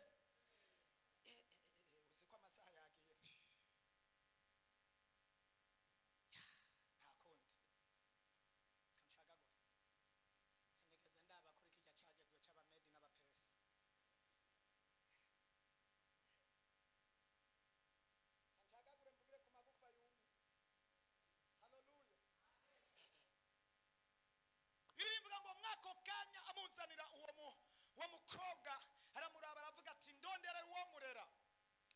Uzi ko amasaha yagiye? Nta kundi, kancagagure. Sinigeze ndaba kuri kirya cagezwe c'Abamedi n'Abaperesi. Kancagagure mvugire ku magufa yumye. Haleluya! Birivuga ngo mwako kanya amuzanira uwo mukobwa, aramuraba, aravuga ati: "Ndonderera uwo murera."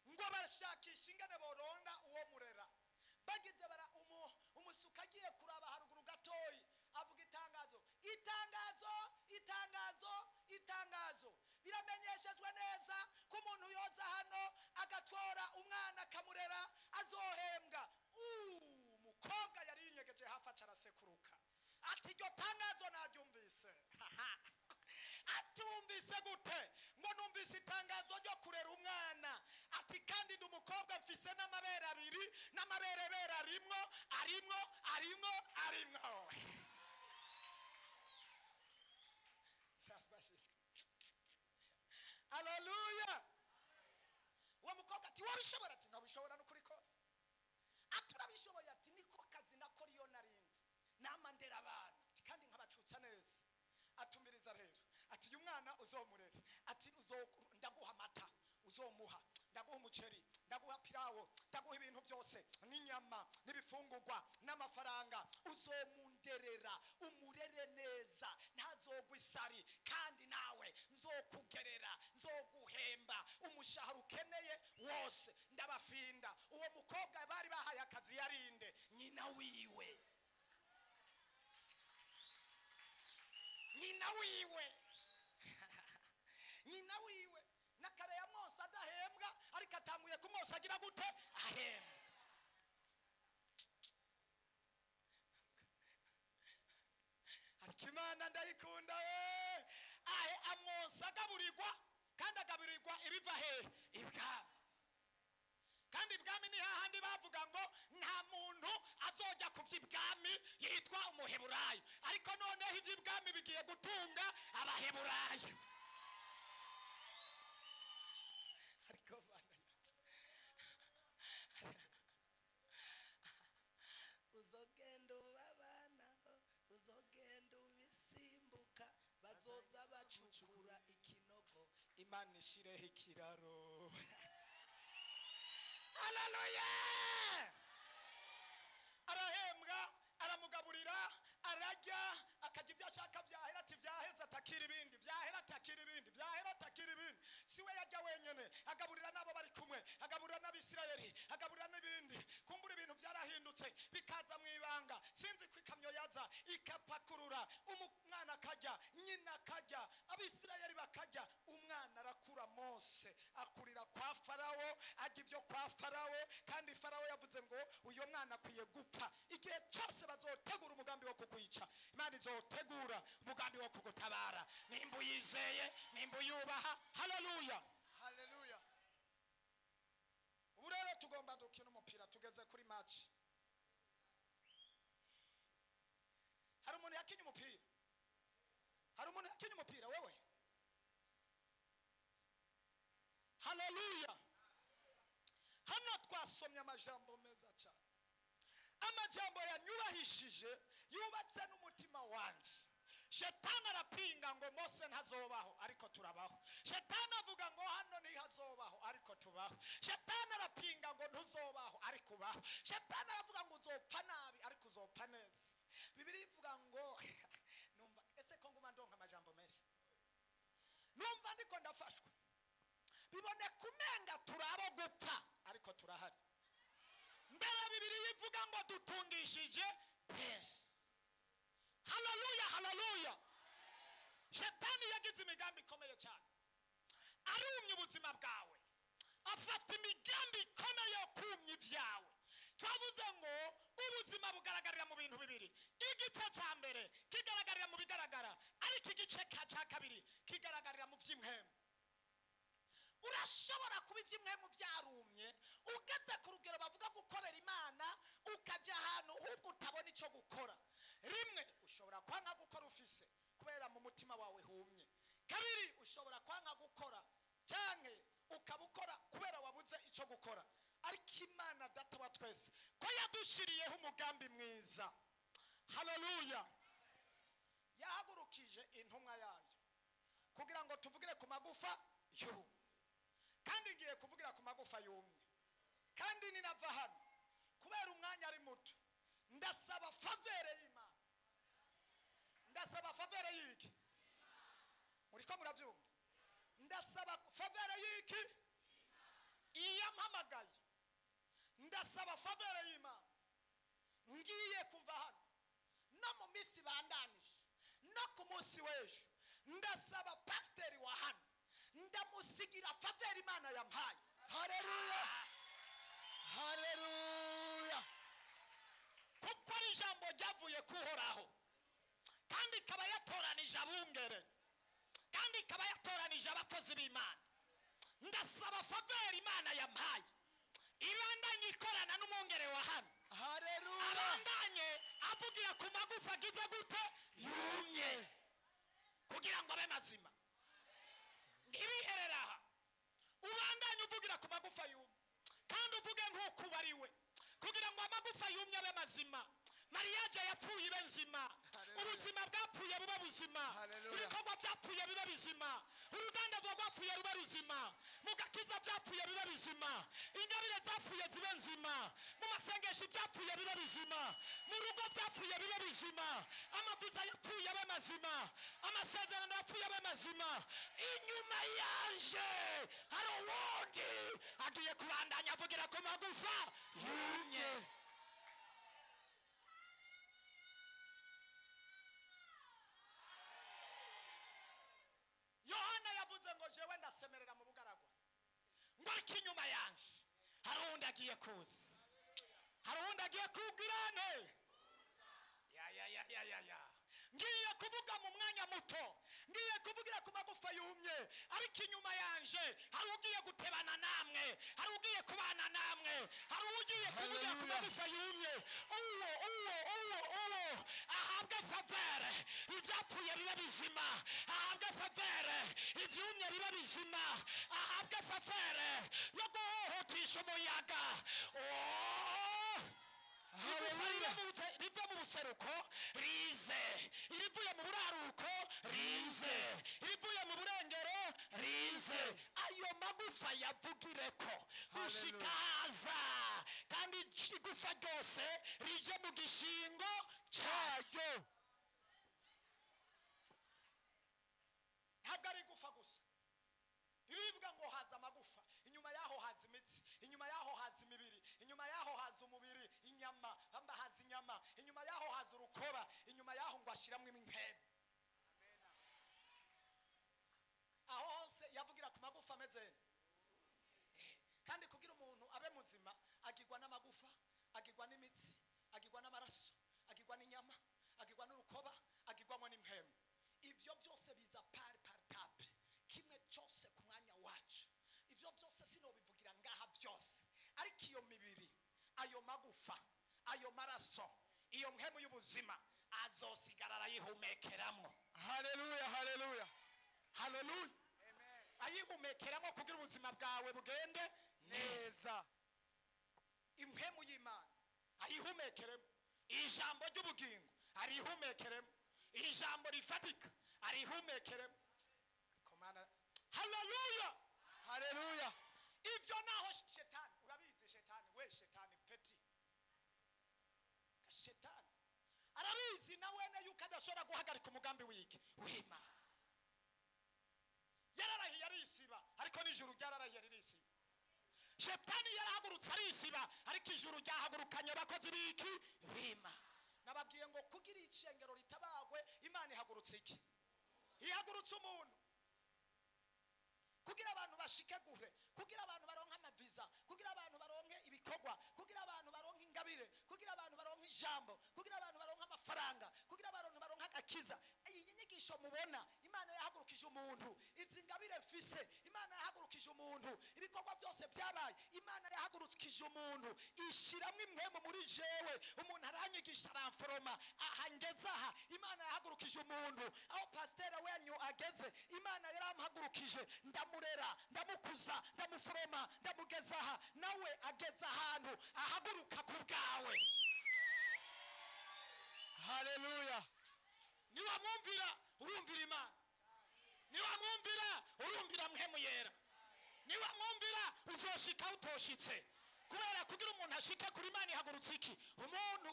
Ngo barashakisha ingene boronda uwo murera. Bagize bara umusuka agiye kuraba haruguru gatoyi, avuga itangazo: "Itangazo, itangazo, itangazo! Biramenyeshejwe neza ko umuntu yoza hano agatwara umwana akamurera azohembwa." Umukobwa yari yinyegeje hafi aca arasekuruka ati: "Iryo tangazo naryumvise." Atumvise gute? Ngo: "Numvise itangazo ryo kurera umwana." Ati: "Kandi ndi umukobwa, mfise n'amabere abiri, n'amaberebere arimwo, arimwo, arimwo, arimwo." Ndafashijwe. Haleluya! Uwo mukobwa ati: "Wabishobora?" Ati: "Nabishobora n'ukuri kose." Ati: "Urabishoboye?" Ati: "Niko kazi nakora iyo narindi nama ndera abana." Ati: "Kandi nkabacutsa neza." Atumiriza rero, ati: "Uyu mwana uzomurere." Ati: "Ndaguha amata uzomuha, ndaguha umuceri, ndaguha pirawo, ndaguha ibintu byose n'inyama n'ibifungurwa n'amafaranga. Uzomunderera, umurere neza, ntazogwa isari, kandi nawe nzokugerera, nzoguhemba umushahara ukeneye wose." Ndabafinda, uwo mukobwa bari bahaye akazi yarinde nyina wiwe, nyina wiwe, nyina wiwe. Nakare ya mwose adahembwa, ariko atanguye kumwose agira gute? Ahembwa. Ariko Imana ndayikunda we. Ahe amwonsa, agaburirwa, kandi agaburirwa ibiva hehe? Ibwami. Kandi ibwami ni hahandi bavuga ngo nta muntu azojya ku by'ibwami yitwa umuheburayo, ariko noneho iby'ibwami bigiye gutunga abaheburayo. Ariko Mana yacu, Uzogenda ubabanaho, uzogenda ubisimbuka, bazoza bacukura ikinogo. Imana ishireho ikiraro. Haleluya! Ibyo ashaka vyahera, ati vyaheze, atakira ibindi, vyahera, atakira ibindi, vyahera, atakira ibindi. Si we yajya wenyene, agaburira n'abo bari kumwe, agaburira n'Abisirayeli, agaburira n'ibindi. Kumbura ibintu byarahindutse, bikaza mu ibanga. Sinzi ko ikamyo yaza ikapakurura, umwana akajya, nyina akajya, Abisirayeli bakajya. Umwana arakura, Mose akurira kwa Farawo, ajya ibyo kwa Farawo. Kandi Farawo yavuze ngo uyu mwana akwiye gupfa. Igihe cyose bazotegura umugambi wo kukwica, Imana izotegura umugambi wo kugutabara, nimba uyizeye, nimba uyubaha. Haleluya! Haleluya. Ubu rero tugomba dukina umupira, tugeze kuri match. Hari umuntu yakinye umupira? Hari umuntu yakinye umupira? Wewe? Haleluya! Hano twasomye amajambo meza cyane, amajambo yanyubahishije, yubatse n'umutima wanjye. Shetani arapinga ngo Mose ntazobaho, ariko turabaho. Shetani avuga ngo hano ntihazobaho, ariko tubaho. Shetani arapinga ngo ntuzobaho, ariko ubaho. Shetani aravuga ngo uzopfa nabi, ariko uzopfa neza. Bibiliya ivuga ngo, numva ese ko nguma ndonka amajambo menshi, numva ndiko ndafashwa. Biboneka umenga turabo gupfa, ariko turahari. Mbere Bibiliya ivuga ngo dutungishije benshi. Haleluya, haleluya! Shetani yagize imigambi ikomeye cyane, arumya ubuzima bwawe, afata imigambi ikomeye yo kumya ibyawe. Twavuze ngo ubuzima bugaragarira mu bintu bibiri: igice cya mbere kigaragarira mu bigaragara, ariko igice cya kabiri kigaragarira mu by'impwemu. Urashobora kuba iby'impwemu byarumye, ugeze ku rugero bavuga gukorera Imana, ukajya ahantu ahubwo utabona icyo gukora. Rimwe, ushobora kwanga gukora ufise kubera mu mutima wawe humye. Kabiri, ushobora kwanga gukora, cyangwa ukaba ukora kubera wabuze icyo gukora. Ariko Imana Data wa twese ko yadushiriyeho umugambi mwiza, haleluya, yahagurukije intumwa yayo kugira ngo tuvugire ku magufa yumye. Kandi ngiye kuvugira ku magufa yumye. Kandi ninava hano, kubera umwanya ari muto, ndasaba faveur y'Imana. Ndasaba faveur y'iki? Muriko murabyumva? Ndasaba faveur y'iki? Iyo mpamagaye, ndasaba faveur y'Imana. Ngiye kuva hano, no mu minsi bandanije, no ku munsi w'ejo, ndasaba pasiteri wa hano, ndamusigira faveur Imana yampaye. Haleluya, haleluya. Kuko ari ijambo ryavuye kuhoraho, kandi ikaba yatoranije abungere, kandi ikaba yatoranije abakozi b'Imana. Ndasaba faveur Imana yampaye ibandanye ikorana n'umwungere wa hano. Haleluya. Abandanye avugira ku magufa agize gute? Yumye, kugira ngo abe mazima. Ntibiherere aha, ubandanye uvugira ku magufa yumye, kandi uvuge nk'uko uba ari we, kugira ngo amagufa yumye abe mazima, mariage yapfuye ibe nzima. Haleluya. Ubuzima bwapfuye bube buzima. Haleluya. Ibikorwa byapfuye bibe bizima, urudandazwa rwapfuye rube ruzima, mu gakiza byapfuye bibe bizima, ingabire zapfuye zibe nzima, mu masengesho ibyapfuye bibe bizima, mu rugo byapfuye bibe bizima, amavuta yapfuye abe mazima, amasezerano yapfuye abe mazima. Inyuma yanje hari uwundi agiye kubandanya avugira ku magufa yumye. Yohana yavuze ngo jewe ndasemerera mu bugaragwa, ngo ariko inyuma yanjye hari uwundi agiye kuza, hari uwundi agiye kubwirane. Ya ya ya ya ya ya! Ngiye kuvuga mu mwanya muto, ngiye kuvugira ku magufa yumye, ariko inyuma yanje hari ugiye gutebana namwe, hari ugiye kubana namwe, hari ugiye kuvugira ku Hallelujah. magufa yumye. Uwo, uwo, uwo, uwo ahabwe faveur, ibyapfuye bibe bizima. Ahabwe faveur, ibyumye bibe bizima. Ahabwe faveur yo guhuhutisha umuyaga. Oh! Igufa rive rive mu buseruko rize, irivuye mu buraruko rize, irivuye mu burengero rize, ayo magufa yavugireko gushikaza, kandi igufa ryose rije mu gishingo cyayo. Ntabwo ari igufa gusa. Bibiliya ivuga ngo haza amagufa, inyuma yaho haza imitsi, inyuma yaho haza imibiri, inyuma yaho haza umubiri, inyama, hamba haza inyama, inyuma yaho haza urukoba, inyuma yaho ngo ashyiramo impemu. Aho hose yavugira ku magufa ameze. Kandi kugira umuntu abe muzima agirwa n'amagufa, agirwa n'imitsi, agirwa n'amaraso, agirwa n'inyama, agirwa n'urukoba, agirwamo n'impemu. Ibyo byose biza par par étape, kimwe cyose ku mwanya wacu. Ibyo byose sinobivugira ngaha byose, ariko iyo mibiri, ayo magufa, ayo maraso, iyo mpemu y'ubuzima azosigara arayihumekeramo. Haleluya, haleluya. Haleluya. Ayihumekeramo kugira ubuzima bwawe bugende neza. Neza. Impemu y'Imana ayihumekeremo, ijambo ry'ubugingo arihumekeremo, ijambo rifatika arihumekeremo. Ariko Mana, haleluya. Haleluya. Ibyo naho shetani, urabizi shetani we, shetani petit shetani arabizi na wene yuko adashobora guhagarika umugambi w'iki w'Imana. Yararahiye arisiba, ariko n'ijuru ryararahiye ririsiba. Shetani yarahagurutse arisiba, ariko ijuru ryahagurukanye abakozi b'iki b'Imana. Nababwiye ngo kugira icengero ritabagwe, Imana ihagurutse iki? Ihagurutse umuntu. Kugira abantu bashike gure, kugira abantu baronke amaviza, kugira abantu baronke ibikorwa, kugira abantu baronke ingabire, kugira abantu baronke ijambo, kugira abantu baronke amafaranga, kugira abantu baronke agakiza. Iyi nyigisho mubona, Imana yahagurukije umuntu. Izi ngabire mfise, Imana yahagurukije umuntu. Ibikorwa byose byabaye, Imana yahagurukije umuntu, ishyiramo impwemu muri jewe. Umuntu aranyigisha, aramforoma, aha ngeze aha Imana yahagurukije umuntu. Aho pasiteri wenyu ageze, Imana yaramuhagurukije, ndamurera, ndamukuza, ndamuforoma, ndamugeza aha. Nawe ageze ahantu ahaguruka ku bwawe. Haleluya. Niwamwumvira urumvira Imana, niwamwumvira urumvira mpemu yera, niwamwumvira uzoshika utoshitse. Kubera kugira umuntu ashike kuri, Imana ihagurutse iki? Umuntu.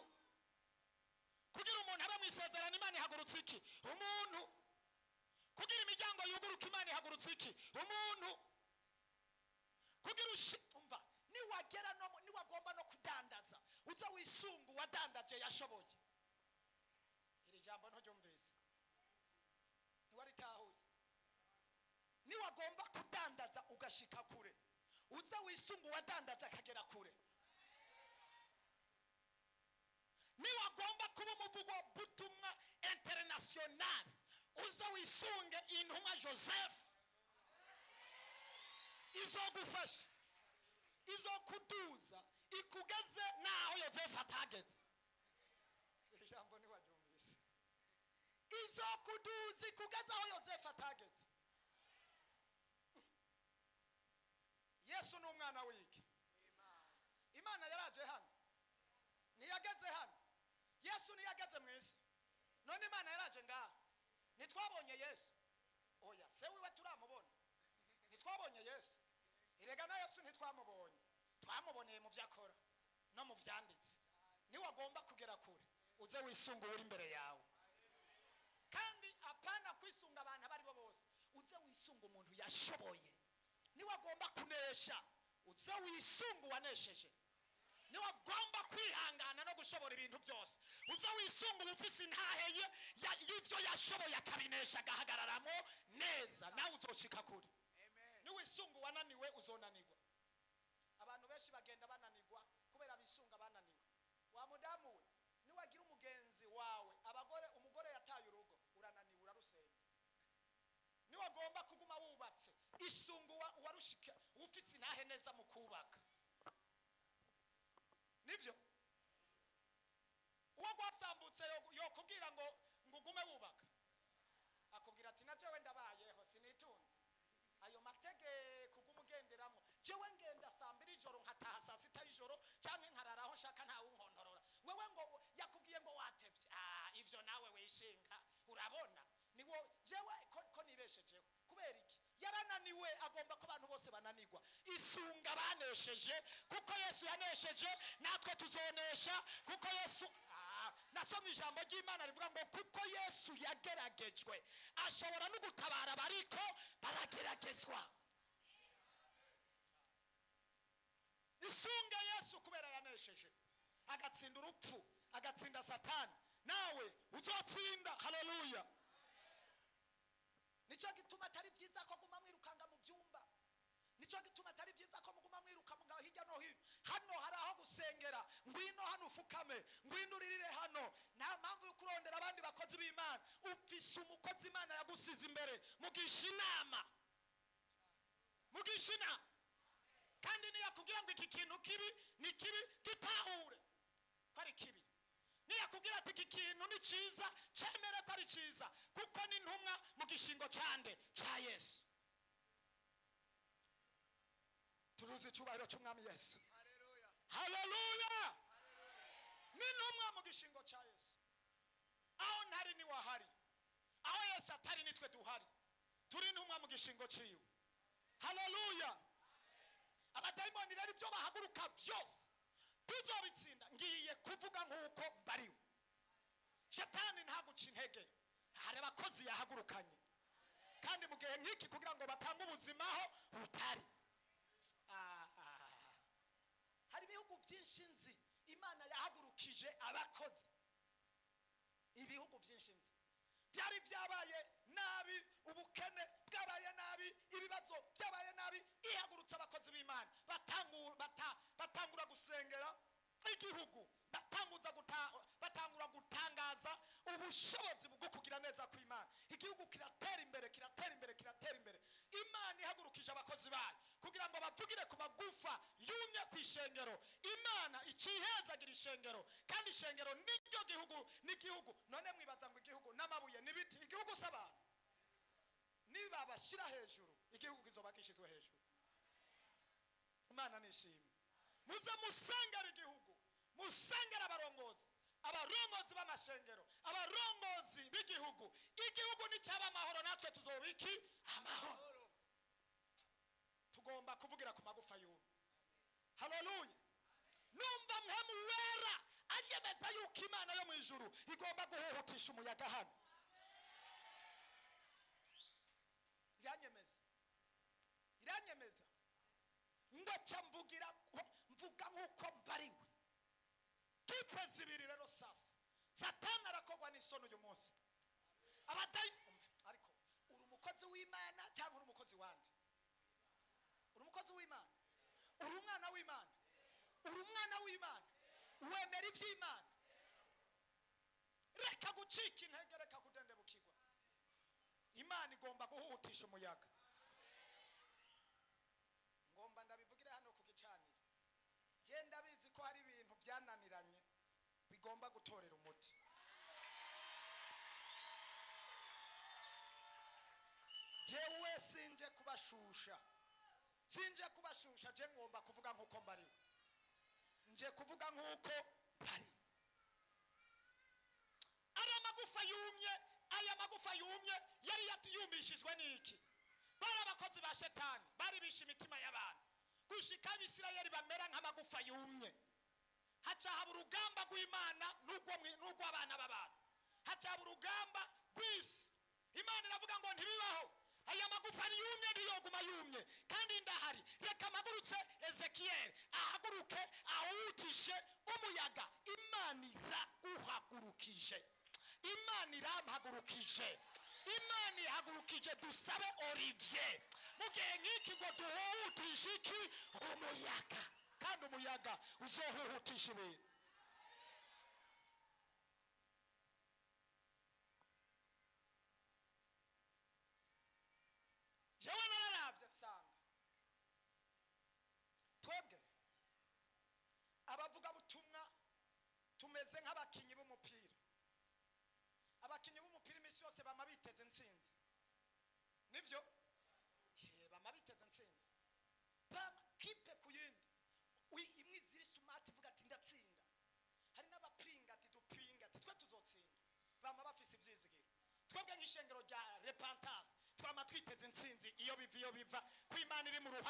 Kugira umuntu abe mu isezerano, Imana ihagurutse iki? Umuntu. Kugira imiryango yuguruka, Imana ihagurutse iki? Umuntu. Kugira ushi umva, niwagera no niwagomba no kudandaza, uza wisunga uwadandaje yashoboye. Iri jambo nturyumvise, ntiwaritahuye. Niwagomba kudandaza ugashika kure, uza wisunga uwadandaje akagera kure. Niwagomba kuba umuvugo butumwa international, uza wisunge intumwa Joseph. Izogufasha, izokuduza, ikugeze naho Yosefu atageze. Iri jambo ntiwaryumvise. Izokuduza, ikugeze aho Yosefu atageze. Yesu ni umwana w'iki? Imana. Yaraje hano? Ntiyageze hano. Yesu ntiyageze mu isi? None Imana yaraje ngaha, ntitwabonye Yesu? Oya, se wiwe turamubona? Ntitwabonye Yesu. Erega na Yesu ntitwamubonye, twamuboneye mu byo akora no mu byanditse. Niwagomba kugera kure, uze wisunga uri imbere yawe. Kandi apana kwisunga abantu abo ari bo bose, uze wisunga umuntu yashoboye. Niwagomba kunesha, uze wisunga uwanesheje. Niwagomba kwihangana no gushobora ibintu byose, uze wisunga uba ufise intahe y'ivyo yashoboye, akabinesha, agahagararamo neza, nawe uzocika kure. Niwisunga uwananiwe, uzonanirwa. Abantu benshi bagenda bananirwa kubera bisunga bananiwe. Wa mudamu we, niwagira umugenzi wawe, abagore, umugore yataye urugo, urananiwe, urarusenya. Niwagomba kuguma wubatse, isunga uwarushika, ufise intahe neza mu kubaka. Nivyo uwo gwasambutse yokubwira ngo ugume wubaka? Akubwira ati: "Na jewe ndabayeho, sinitunze ayo mategeko uguma ugenderamo. Jewe ngenda saa 2 ijoro, nkataha saa 6 y'ijoro, canke nkarara aho nshaka, ntawe unkontorora. Wewe ngo yakubwiye ngo watevye? Ah, ivyo nawe wishinga, urabona niwo jewe ko nibeshejeho." Kubera iki? Yarananiwe, agomba ko abantu bose bananirwa. Isunga banesheje, kuko Yesu yanesheje, natwe tuzonesha, kuko Yesu Nasomye ijambo ry'Imana rivuga ngo kuko Yesu yageragejwe, ashobora no gutabara abariko barageragezwa. Isunge Yesu kubera yanesheje, agatsinda urupfu, agatsinda Satani, nawe uzotsinda. Haleluya. Nicyo gituma atari byiza ko guma mwirukanga mu byumba. Nicyo gituma atari byiza ko muguma mwiruka mugabo hirya no hino. Hano hari aho gusengera, ngwino hano ufukame, ngwino uririre hano. Nta mpamvu yo kurondera abandi bakozi b'Imana. Ufise umukozi Imana yagusize imbere, mugisha inama, mugisha inama. Kandi niyakubwira ngo iki kintu kibi ni kibi, gitahure ko ari kibi. Niyakubwira ati iki kintu ni cyiza, cemere ko ari cyiza, kuko ni intumwa mu gishingo cyande cya Yesu. Turuzi icyubahiro cy'Umwami Yesu. Haleluya. Ni intumwa mu gishingo cya Yesu. Aho ntari niwe ahari, aho Yesu atari nitwe duhari, turi intumwa mu gishingo cyiwe. Haleluya. Abadayimoni rero ibyo bahaguruka byose tuzobitsinda. Ngiye kuvuga nk'uko mbariwe. Shetani ntaguca intege, hari abakozi yahagurukanye kandi mu gihe nk'iki kugira ngo batange ubuzima aho butari. Hari ibihugu byinshi nzi Imana yahagurukije abakozi. Ibihugu byinshi nzi byari byabaye nabi, ubukene bwabaye nabi, ibibazo byabaye nabi, ihagurutse abakozi b'Imana batangura gusengera igihugu, batangura gutangaza ubushobozi bwo kugira neza kw'Imana. Igihugu kiratera imbere, kiratera imbere, kiratera imbere. Imana ihagurukije abakozi bayo kugira ngo bavugire ku magufa yumye ku ishengero. Imana icihezagira ishengero, kandi ishengero niryo gihugu, n'igihugu. None mwibaza ngo igihugu n'amabuye n'ibiti, igihugu si abantu? Nibabashyira hejuru, igihugu kizoba gishyizwe hejuru. Imana nishimwe. Muze musengera igihugu, musengera abarongozi, abarongozi b'amashengero, abarongozi b'igihugu. Igihugu nicyaba amahoro, natwe tuzoba iki? Amahoro. Tugomba kuvugira ku magufa y'ubu. Haleluya. Numva Mpwemu Wera anyemeza yuko Imana yo mu ijuru igomba guhuhutisha umuyaga hano. Iranyemeza, iranyemeza ngo ca mvugira mvuga nk'uko mbariwe. Kipe zibiri rero sasa, Satani arakogwa n'isoni uyu munsi. Abadayi, ariko uri umukozi w'Imana cyangwa uri umukozi wande? Uri umukozi w'Imana, uri umwana w'Imana, uri umwana w'Imana, wemera iby'Imana. Reka gucika intege, reka kudendebukirwa. Imana igomba guhuhutisha umuyaga. Ngomba ndabivugire hano ku gicaniro. Genda bizi ko hari ibintu byananiranye bigomba gutorera umuti. Jewe sinje kubashusha, sinje kubashusha, je ngomba kuvuga nkuko mbariwe, nje kuvuga nkuko mbari. Ari amagufa yumye, aya magufa yumye yari yumishijwe n'iki? Bari abakozi ba Shetani, bari bishe imitima y'abantu gushika Abisirayeli bamera nk'amagufa yumye. Haca haba urugamba rw'Imana n'urw'abana b'abantu, haca haba urugamba rw'isi. Imana iravuga ngo ntibibaho, aya magufa ni yumye, ntiyoguma yumye, kandi ndahari. Reka mpagurutse Ezekiyeli ahaguruke ahutishe umuyaga. Imana iraguhagurukije, Imana irampagurukije, Imana ihagurukije Dusabe Olivier mu gihe nk'iki ngo duhuhutishe iki? Umuyaga. Kandi umuyaga uzohuhutisha ibintu. Jewe nararavye nsanga twebwe abavugabutumwa tumeze nk'abakinyi b'umupira. Abakinyi b'umupira iminsi yose bama biteze intsinzi, nivyo? Bama biteze intsinzi, bama kipe ku yindi. Imwe iziri sumati ivuga ati ndatsinda, hari n'abapinga ati dupinga ati twe tuzotsinda. Bama bafise ivyizigiro. Twebwe nk'ishengero rya Repentance twama twiteze intsinzi iyo biva, iyo biva ku Imana iri mu ruhande.